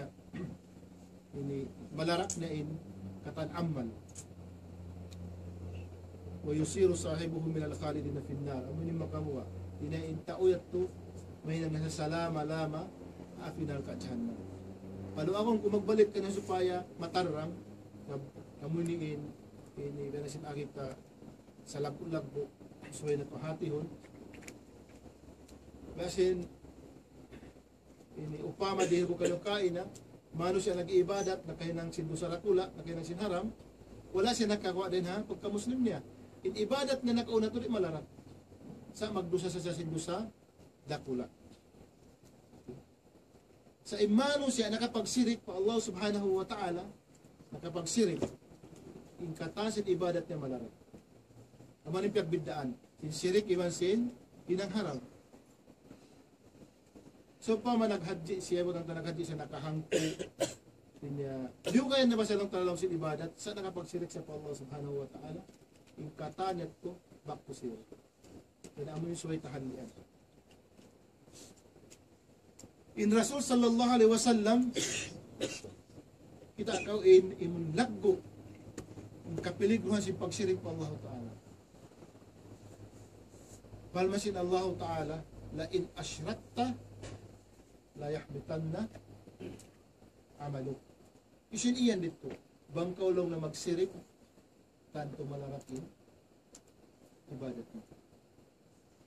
ini malarak na in katan amal. ويصير صاحبه من الخالدين في النار. Amu ini makabuga'. Hāti niya in tau yadtu, mahinang na siya salama-lama, api narka' jahannam. Laung aku, bang magbalik kaniya supaya matarrang, na, amu ini in, ini biya' na sin agi ta sa laggu'-laggu', subay natu' hatihun. Biya' sin, ini upama dihil ku kaniyu kaina, manusiya' nag-iibadat, nakahinang sin dusa dakula', nakahinang sin haram, wala' siya nakaguwa' dayn ha pagka-Muslim niya. In ibadat niya nakauna tuud di' malarak. Sa' magdusa sa siya sin dusa dakula'. Sa' in manusiya' nakapagshirik pa Allah Subhanahu wa Ta'ala, nakapagshirik, in katan sin ibadat niya malarak. Amu in piyagbiddaan sin shirik iban sin hinang haram. Sawpama naghajji siya, butang ta naghajji siya, nakahangpu'. Hāti niya, diyugayan na ba siya laung ta laung sin ibadat, sa' nakapagshirik siya pa Allah Subhanahu wa Ta'ala, in katan niya yadtu, back to zero. Hāti niya amu in subay tahalian. In Rasul sallallahu alayhi wasallam, kita' kaw in, in laggu', in kapiligruhan sin pagshirik pa Allah Ta'ala. Parman sin Allah Ta'ala, لئن أشركت ليحبطن عملك. Hisiyu in iyan didtu, bang kaw laung niya magshirik, tantu malarak in ibadat mu.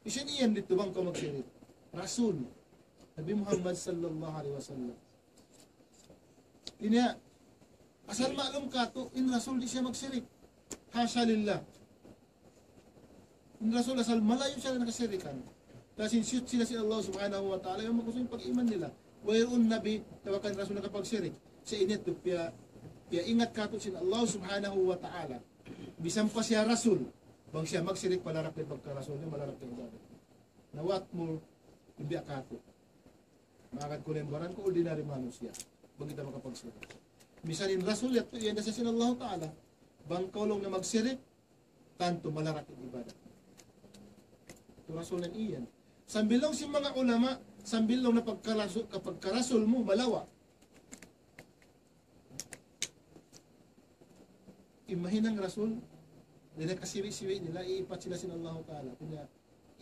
Hisiyu in iyan didtu, bang kaw magshirik? Rasul, Nabi Muhammad sallallahu alayhi wasallam. Hāti niya, asal maklum katu', in Rasul di' siya magshirik. Hasha lillah. In Rasul asal malayu' siya nakasirikan. Dayn sin siyut sila sin Allah Subhanahu wa Ta'ala, yan makusug in pag-iman nila. Wayruun Nabi, tawakan Rasul nakapagshirik. Sa' ini yadtu piya, piyaingat katu' sin Allah Subhanahu wa Ta'ala. Misan pa siya Rasul, bang siya magshirik, malarak in pagka-Rasul niya, malarak in ibadat. Na what more, in biya' katu'. Mangagad ku na in baran ku, ordinary manusiya'. Bang kita makapagshirik. Misan in Rasul yadtu, iyan da sa sin Allah Ta'ala. Bang kaw laung niya magshirik, tantu malarak in ibadat. Yadtu Rasul na iyan. Sambil laung sin manga ulama, sambil laung na pagka-Rasul, kapagka-Rasul mu, malawa'. In mahinang Rasul, dayn ha kasiwi'-siwi' nila, iipat sila sin Allah Ta'ala. Hāti niya,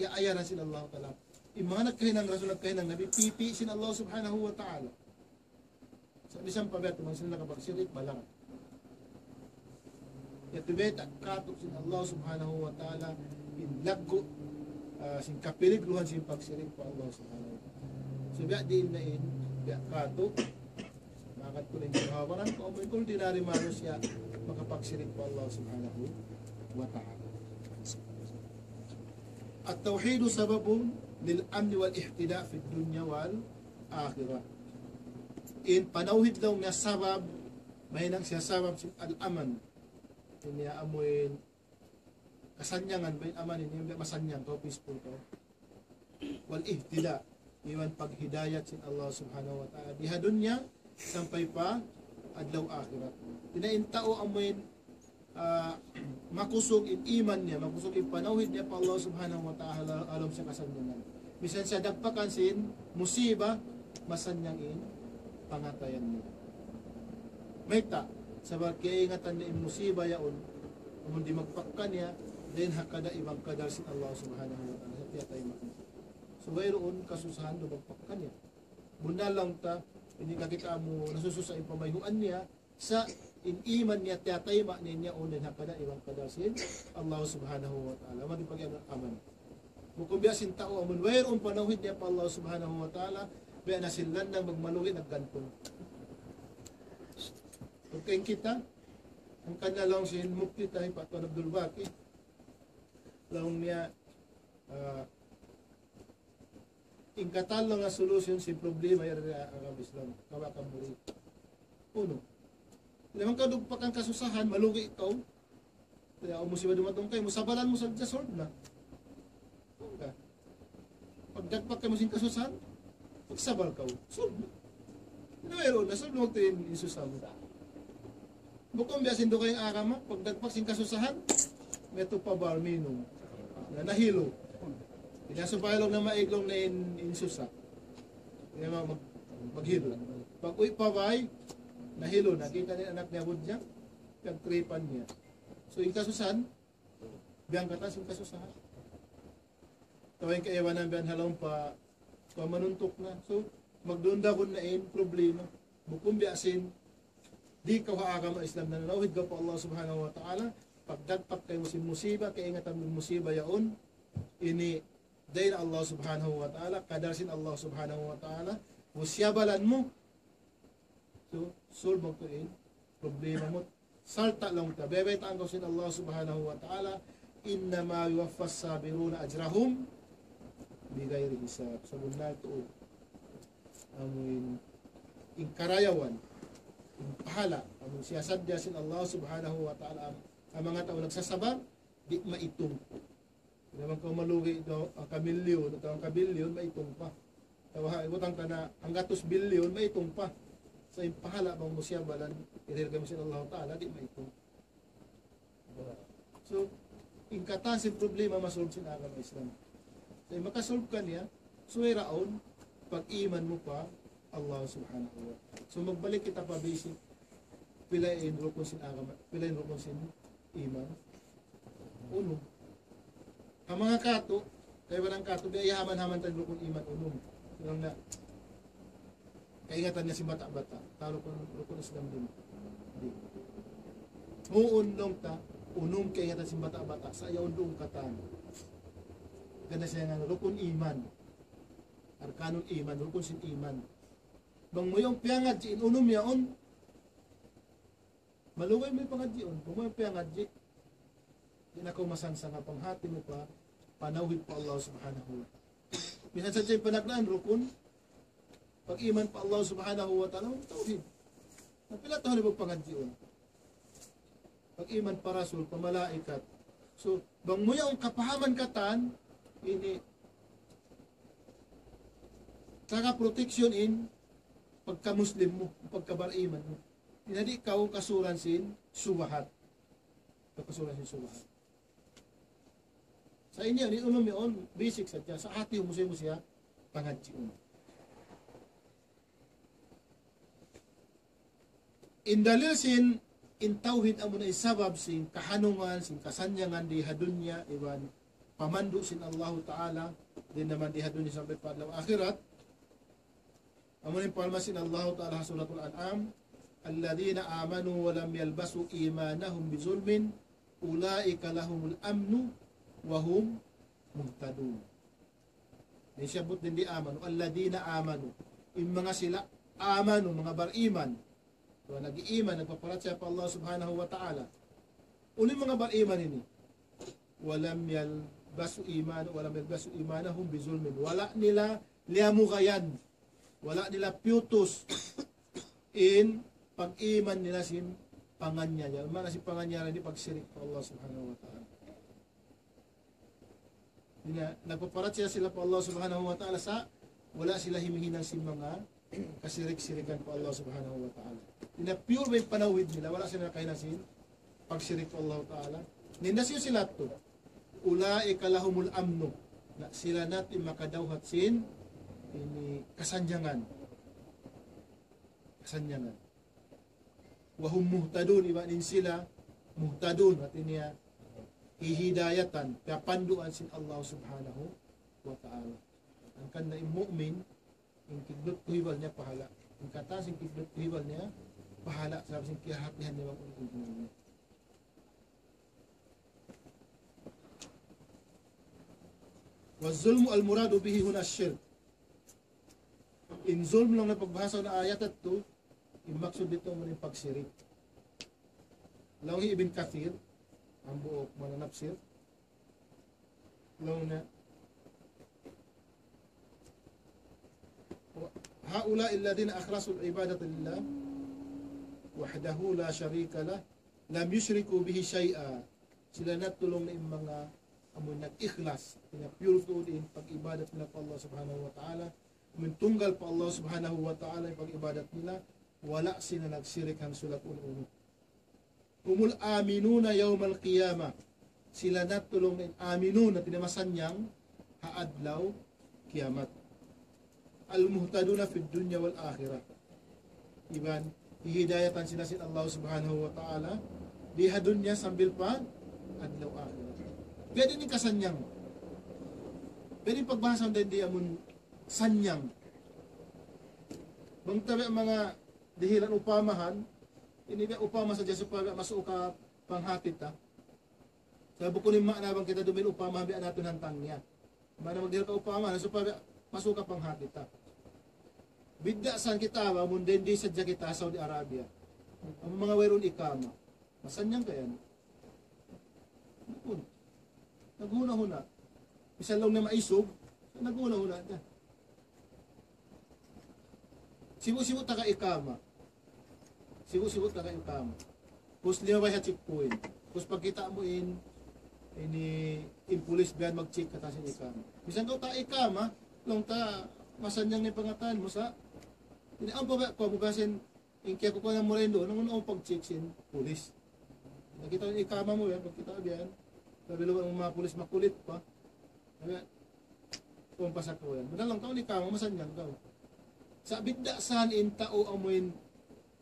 iyaayaran sin Allah Ta'ala. In manga nagkahinang Rasul, nagkahinang Nabi, pipi' sin Allah Subhanahu wa Ta'ala. Sa' misan pa biya' tu, bang sila nakapagshirik, malarak. Yadtu biya' ta katu' sin Allah Subhanahu wa Ta'ala in laggu', ah, sin kapiligruhan sin pagsirik pa Allah Subhanahu wa Ta'ala. So, biya' diin na in, biya' katu', makat ku na in kahawaran ku, amu in ordinary manusiya' makapagsirik pa Allah Subhanahu wa Ta'ala. التوحيد سبب للأمن والاهتداء في الدنيا والآخرة. In panawhid laung niya sabab, mahinang siya sabab sin al-aman. Ini amuin kasannyangan, ba in aman ini, yung masanyang kaw, peaceful kaw. Wal ihtida, iban paghidayat sin Allah Subhanahu wa Ta'ala. Di ha dunya, sampay pa adlaw akhirat. Di na in tau amuin, ah, makusug in iman niya, makusug in panawhid niya pa Allah Subhanahu wa Ta'ala, alam siya kasannyangan. Misan siya dagpakan sin musiba, masannyang in pangatayan niya. Mayta', sabab kaingatan niya in musiba yaun, amun di' magpakkan niya, dayn ha kada iban kadar sin Allah Subhanahu wa Ta'ala, sa tiyatayma'. So, wayruun kasusahan dumagpak kaniya. Bunnal laung ta, ini kakita' mu nasususa in pamayhuan niya, sa' in iman niya tiyatayma' niya yaun dayn ha kada iban kadar sin Allah Subhanahu wa Ta'ala. Amu in pag-iyan aman. Bukun biya' sin tau amun wayruun panawhid niya pa Allah Subhanahu wa Ta'ala, biya' na sin landang magmalugi naggantung. Okay, kita, hangkan na laung sin mufti ta hi Pak Tuan Abdul Baqi. Laung niya, ah, in katan laung nga solution sin problema yari ha agama Islam, kawa ka muri. Unu? Laung kaw dagpak in kasusahan, malugi kaw. Kaya, awn musiba dumatung kaymu, sabalan mu sadja, solve na. Pagdagpak kaymu sin kasusahan, pagsabal kaw, solve na. Wayruun na, solve na in, in susa mu. Bukun biya' sin dugaing agama, pagdagpak sin kasusahan, may tupa bar minum. Na, nahilu. Di' na subay laung na maiglong na in, in susa. Di' na mag-, maghilu. Pag-uwi' pa bay, nahilu na. Kita' niya in anak niya budjang, pagtripan niya. So, in kasusahan, biya' katan sin kasusahan. Atawa in kaibanan biya' ha lawm pa, pa manuntuk na. So, magdundagun na in problema. Bukun biya' sin, di' kaw ha agama Islam nanawhid kaw pa Allah Subhanahu wa Ta'ala, pagdagpak kaymu sin musiba, kaingatan mu musiba yaun, ini dayn ha Allah Subhanahu wa Ta'ala, kadar sin Allah Subhanahu wa Ta'ala, musiyabalan mu, so, solve magtuy in problema mu. Sarta' laung ta, baytaan kaw sin Allah Subhanahu wa Ta'ala, إنما يوفى الصابرون أجرهم بغير حساب. Sabunnal tuud, amu in, in karayawan, in pahala', amu in siyasadja sin Allah Subhanahu wa Ta'ala, amu in manga tau nagsasabar, di' maitung. Di' na man kaw malugi daw, hangka milyun, atawa hangka bilyon, maitung pa. Atawa ha, ibutang ka na, hanggatus bilyon, maitung pa. Sa' in pahala' bang mu siyabalan, irihil kaymu sin Allah Ta'ala, di' maitung. So, in katan sin problema, masolve sin agama Islam. So, in makasolve kaniya, subay yaun, pag-iman mu pa Allah Subhanahu wa Ta'ala. So, magbalik kita pa basic, pila in rukun sin agama, pila in rukun sin iman. Unum. Ha manga katu', kaibanan katu', biya' yaman-yaman ta in rukun iman unum. Laung na, kaingatan niya sin bata'-bata'. Ta rukun, rukun Islam di'. Di'. Huun laung ta, unum kaingatan sin bata'-bata'. Sa' yaun duun katan. Gana siya nga rukun iman. Arkanul iman, rukun sin iman. Bang mu yan piyangadji' in unum yaun, malugay mu in pangadjiun. Bang mu yan piyangadji', di' na kaw masansa nga panghati mu pa, panawhid pa Allah Subhanahu wa Ta'ala. Minsan sadja in panagnaan rukun, pag-iman pa Allah Subhanahu wa Ta'ala, tawhid. Na pila tahun in pangadjiun. Pag-iman pa Rasul, pa malaikat. So, bang mu yan kapahaman katan, ini, taga protection in pagka-Muslim mu, pagka-bariman mu. Di' na di' kaw kasuran sin subahat. Kasuran sin subahat. Sa' ini, ini unum yaun, basic sadja. Sa' hati mu siya, mu siya, pangadjiun. In dalil sin, in tawhid amuna in sabab sin kahanungan, sin kasannyangan di ha dunya, iban pamandu' sin Allahu Ta'ala, di' na man di ha dunya sampay pa adlaw akhirat. Amuna in parman sin Allahu Ta'ala ha Suratul An'am, الذين آمنوا ولم يلبسوا إيمانهم بظلم أولئك لهم الأمن وهم مهتدون. Ini siyabbut dayn di amanu, الذين آمنوا. In manga sila amanu, manga bariman. So, nag-iiman, nagpaparachaya pa Allah Subhanahu wa Ta'ala. Unu in manga bariman ini? ولم يلبسوا إيمان، ولم يلبسوا إيمانهم بظلم. Wala' nila liyamugayan. Wala' nila piyutus in pag-iman nila sin panganiyaya. Maana sin panganiyaya ini pagsirik pa Allah Subhanahu wa Ta'ala. Ina, nagpaparachaya sila pa Allah Subhanahu wa Ta'ala sa' wala' sila himihinang sin manga kasirik-sirikan pa Allah Subhanahu wa Ta'ala. Ina, pure ba in panawhid nila, wala' sila nakahinang sin pagsirik pa Allah Ta'ala. Ninda siyu sila tu. أولئك لهم الأمن. Na sila natu' in makadawhat sin ini kasannyangan. Kasannyangan. وهم مهتدون, iban in sila muhtadun, hāti niya hihidayatan, piyapanduan sin Allah Subhanahu wa Ta'ala. Hangkan na in mu'min, in kidlut kuhibal niya pahala'. In katan sin kidlut kuhibal niya pahala', sabab sin kiyahatihan niya bang unu in hinang niya. والظلم المراد به هنا الشرك. In zulm laung na pagbahasa ha ayat yadtu, in maksud didtu amuna in pagsirik. Laung hi Ibn Kathir, hambuuk mananapsir, laung niya, هؤلاء الذين أخلصوا العبادة لله وحده لا شريك له لم يشركوا به شيئا. Sila natu' laung niya in manga amun nag-ikhlas, hāti niya pure tuud in pag-ibadat nila pa Allah Subhanahu wa Ta'ala. Amun tunggal pa Allah Subhanahu wa Ta'ala in pag-ibadat nila, wala' sila nagsirik hangsulat unu-unu. هم الآمنون يوم القيامة. Sila natu' laung niya in aminun, hāti niya masannyang ha adlaw kiyamat. المهتدون في الدنيا والآخرة. Iban, hihidayatan sila sin Allah Subhanahu wa Ta'ala, di ha dunya sambil pa adlaw akhirat. Pwede ini kasannyang. Pwede pagbahasa dayn di amun sannyang. Bang tabi' manga dihilan upamahan, ini biya' upama sadja supaya biya' masu' ka panghati ta. Sa' bukun in maana bang kita dumihil upama biya' natun hantang niya. Maana magdihil ka upama na supaya masu' ka panghati ta. Bidda' san kita ba, amun dayn di sadja kita Saudi Arabia. Amun manga wayruun ikama. Masannyang ka yan. Bukun. Naghuna-huna. Misan laung niya maisug, naghuna-huna na. Sibu'-sibu' taga ikama. Sibu'-sibu' taga ikama. Pus limabay ha checkpoint. Pus pagkita' mu in, ini, in pulis biya' yan mag-check katan sin ikama. Misan kaw taga ikama, laung ta masannyang in pangatayan mu sa'. Ini ampa ba, kuwa mu biya' sin, in kiyakukuha mu rin duun, nung, nung pag-check sin pulis. Nakita' in ikama mu yan, pagkita' biya' yan. Labi-labi in manga pulis makulit pa. Kaya, kung pasak ko yan. Muna laung kaw in ikama, masannyang kaw. Sa' bidda' san in tau amuin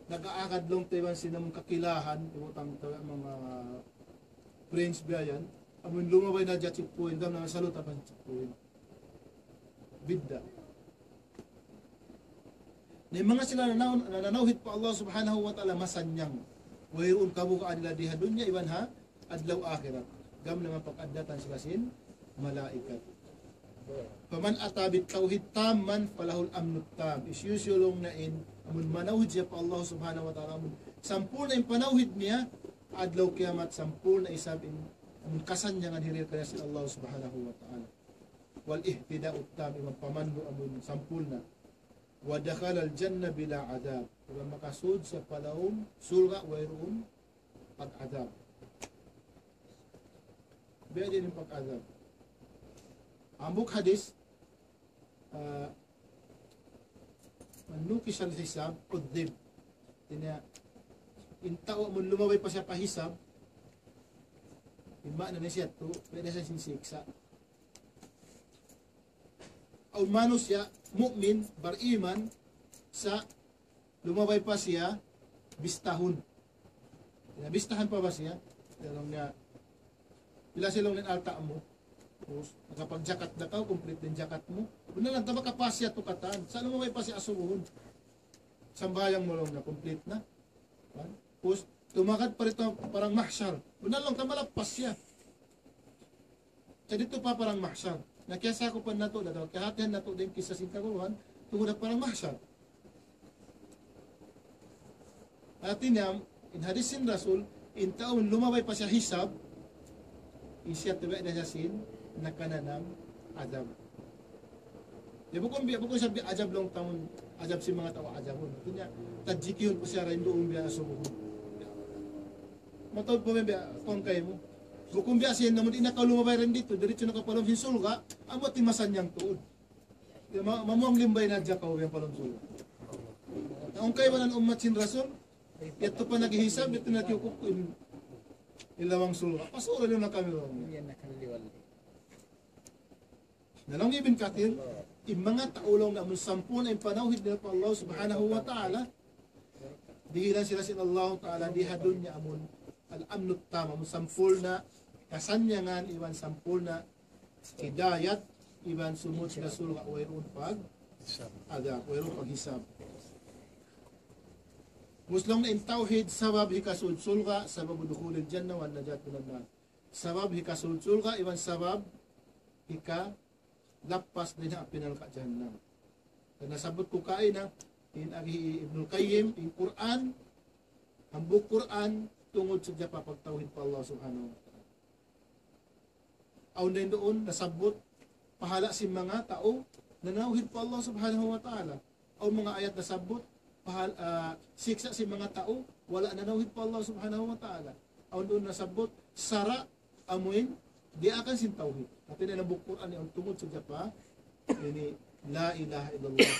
nag-aagad laung ta iban sin amun kakilahan, ibutang ta manga friends biya' yan. Amuin lumabay na dya checkpoint, gam na saluta pa checkpoint. Bidda'. Na in manga sila nananaw-, nananawhid pa Allah Subhanahu wa Ta'ala masannyang. Wayruun kabugaan nila di ha dunya iban ha adlaw akhirat. Gam na mapag-addatan sila sin malaikat. فمن أتى بالتوحيد تاما فله الأمن التام. Hisiyu-siyu laung niya in amun manawhid siya pa Allah Subhanahu wa Ta'ala, amun sampurna' in panawhid niya, adlaw kiyamat sampurna' isab in amun kasannyangan hirihil kaniya sin Allah Subhanahu wa Ta'ala. والاهتداء التام, iban pamandu' amun sampurna'. ودخل الجنة بلا عذاب. Iban makasud siya pa lawm surga' wayruun pag-adhab. Biya' diin in pag-adhab? Hambuuk hadith, ah, من نوقش الحساب عذب. Hāti niya, in tau amun lumabay pa siya pa hisab, in maana niya siya tu, biya' na siya sin siksa'. Awn manusiya', mu'min, bariman, sa' lumabay pa siya, bistahun. Ya, bistahan pa ba siya? Laung niya, pila siya laung in alta' mu? Tapos, nakapagjakat na kaw, complete in jakat mu. Buna lang, tabaka pa siya tukatan. Sa' lumabay pa siya asubuhun. Sambahayang mu laung niya, complete na. Tapos, Tumagad pa didtu parang mahsar. Bunnal laung ta malappas siya. Sa' didtu pa parang mahsar. Na kiyasakupan natu' da, kiyahatihan natu' da in kissa sin kaguruhan, tungud ha parang mahsar. Hati niya, in hadis sin Rasul, in tau lumabay pa siya hisab, in siya tuwi' na siya sin nakananam adab. Ya, bukun biya', bukun siya biya' adab laung ta, adab sin manga tau adabun. Hati niya, tadjikihun pa siya dayn duun biya' asubuhun. Mataud pa biya' kuwan kaymu. Bukun biya' siya namun di' na kaw lumabay dayn didtu, diritsu na kaw pa lawm sin surga', amu in masannyang tuud. Ya, ma-, mamuang limbay na hadja kaw biya' pa lawm surga'. Na in kaibanan ummat sin Rasul, yadtu pa naghihisab, yadtu na tiyukuk in, in lawang surga'. Pasura na kami laung. Na laung Ibn Kathir, in manga tau laung na amun sampurna' in panawhid nila pa Allah Subhanahu wa Ta'ala, dihilan sila sin Allah Ta'ala di ha dunya amun al-amnu tam, amun sampurna' kasannyangan iban sampurna' hidayat iban sumud sila surga' wayruun pag adab, wayruun paghisab. Laung na in tawhid sabab hikasud surga', sabab dukhulil jannah wan najat minan nar. Sabab hikasud surga' iban sabab hikalappas dayn ha api narka' jahannam. Karna' sabbut ku kaina, in agi hi Ibnul Qayyim, in Qur'an, hambuuk Qur'an, tungud sadja pa pagtawhid pa Allah Subhanahu wa Ta'ala. Awn dayn duun nasabbut pahala' sin manga tau nanawhid pa Allah Subhanahu wa Ta'ala. Awn manga ayat nasabbut pahal-, ah, siksa' sin manga tau wala' nanawhid pa Allah Subhanahu wa Ta'ala. Awn duun nasabbut sara' amuin diyaakan sin tawhid. Hati niya in hambuuk Qur'an ini awn tungud sadja pa ini la ilaha illallah,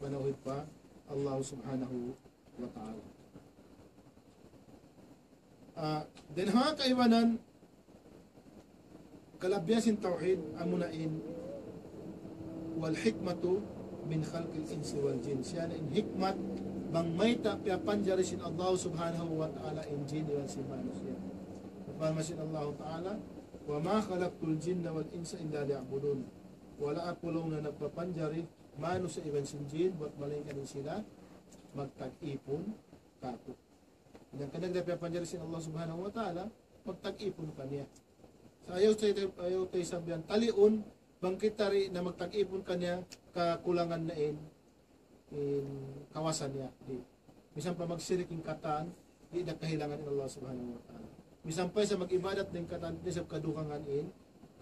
panawhid pa Allah Subhanahu wa Ta'ala. Ah, dayn ha kaibanan, kalabihan sin tawhid, amuna in, wal hikmatu min khalqil insi wal jin. Siya na in hikmat, bang mayta' piyapanjari sin Allah Subhanahu wa Ta'ala in jin iban sin manusiya'. Parman sin Allah Ta'ala, وما خلقت الجن والإنس إلا ليعبدون. Wala' aku laung na nagpapanjari manusiya' iban sin jin, buwat malaingkan in sila magta'at kāku'. Hangkan kita piyapanjari sin Allah Subhanahu wa Ta'ala, magta'at kaniya. Sa' ayaw ta, ayaw ta isab yan taliun, bang kita di' na magta'at kaniya, kakulangan na in, in kawasa niya. Di'. Misan pa magsirik in katan, di' da kahilangan in Allah Subhanahu wa Ta'ala. Misan pa isab mag-ibadat in katan, di' isab kadugangan in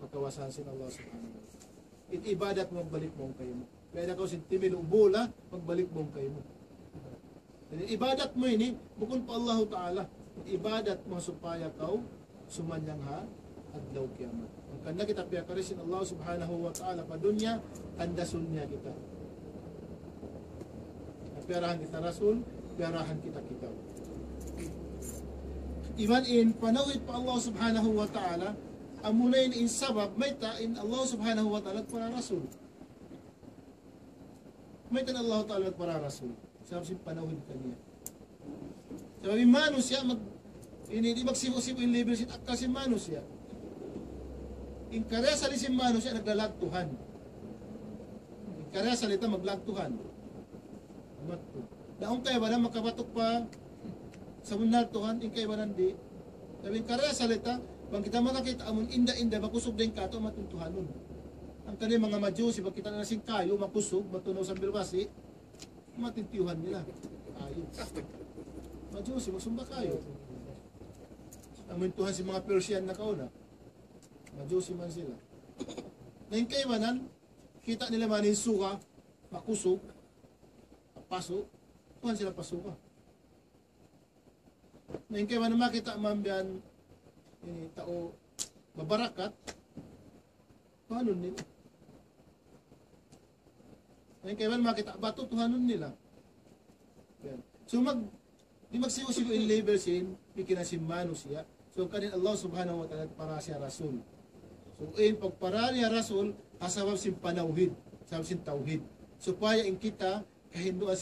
kakawasahan sin Allah Subhanahu wa Ta'ala. In ibadat mu magbalik mawn kaymu. Biya' da kaw sin timilu' bula, magbalik mawn kaymu. Jadi, ibadat mu ini, bukun pa Allahu Ta'ala. Ibadat mu supaya kaw sumannyang ha adlaw kiyamat. Hangkan na kita piyakari sin Allah Subhanahu wa Ta'ala pa dunya, tandasun niya kita. Piyarahan kita Rasul, piyarahan kita kitab. Iban in panawhid pa Allah Subhanahu wa Ta'ala, amuna in, in sabab, mayta' in Allah Subhanahu wa Ta'ala para Rasul. Mayta' in Allah Ta'ala para Rasul. Sabab sin panawhid kaniya. Sabab in manusiya' mag-, ini di' magsibu'-sibu' in level sin akkal sin manusiya'. In karna' asal sin manusiya' naglalag Tuhan. In karna' asal ita maglalag Tuhan. Amat tu. Na in kaibanan makabatuk pa sabunnal Tuhan, in kaibanan di'. Sabab in karna' asal ita, bang kita makakita' amun inda-inda, makusug dayn kātu', amat in Tuhanun. Hangkan in manga Majusi, bang kita' na sin kayu, makusug, matunaw sambil basi', amat in tiyuhan nila. Kayu. Majusi, magsumba kayu. Amun Tuhan sin manga Persian nakauna. Majusi man sila. Na in kaibanan, kita' nila man in suga, makusug, pasu', Tuhan sila pa suga. Na in kaibanan makakita' man biya' ini tau mabarakat, Tuhanun nila. Na in kaibanan makakita' batu, Tuhanun nila. Yan. So mag-, di' magsibu'-sibu' in level sin pikilan sin manusiya'. So, hangkan in Allah Subhanahu wa Ta'ala para siya Rasul. So, in pagpara niya Rasul, ha sabab sin panawhid, sabab sin tawhid. Supaya in kita, kahinduan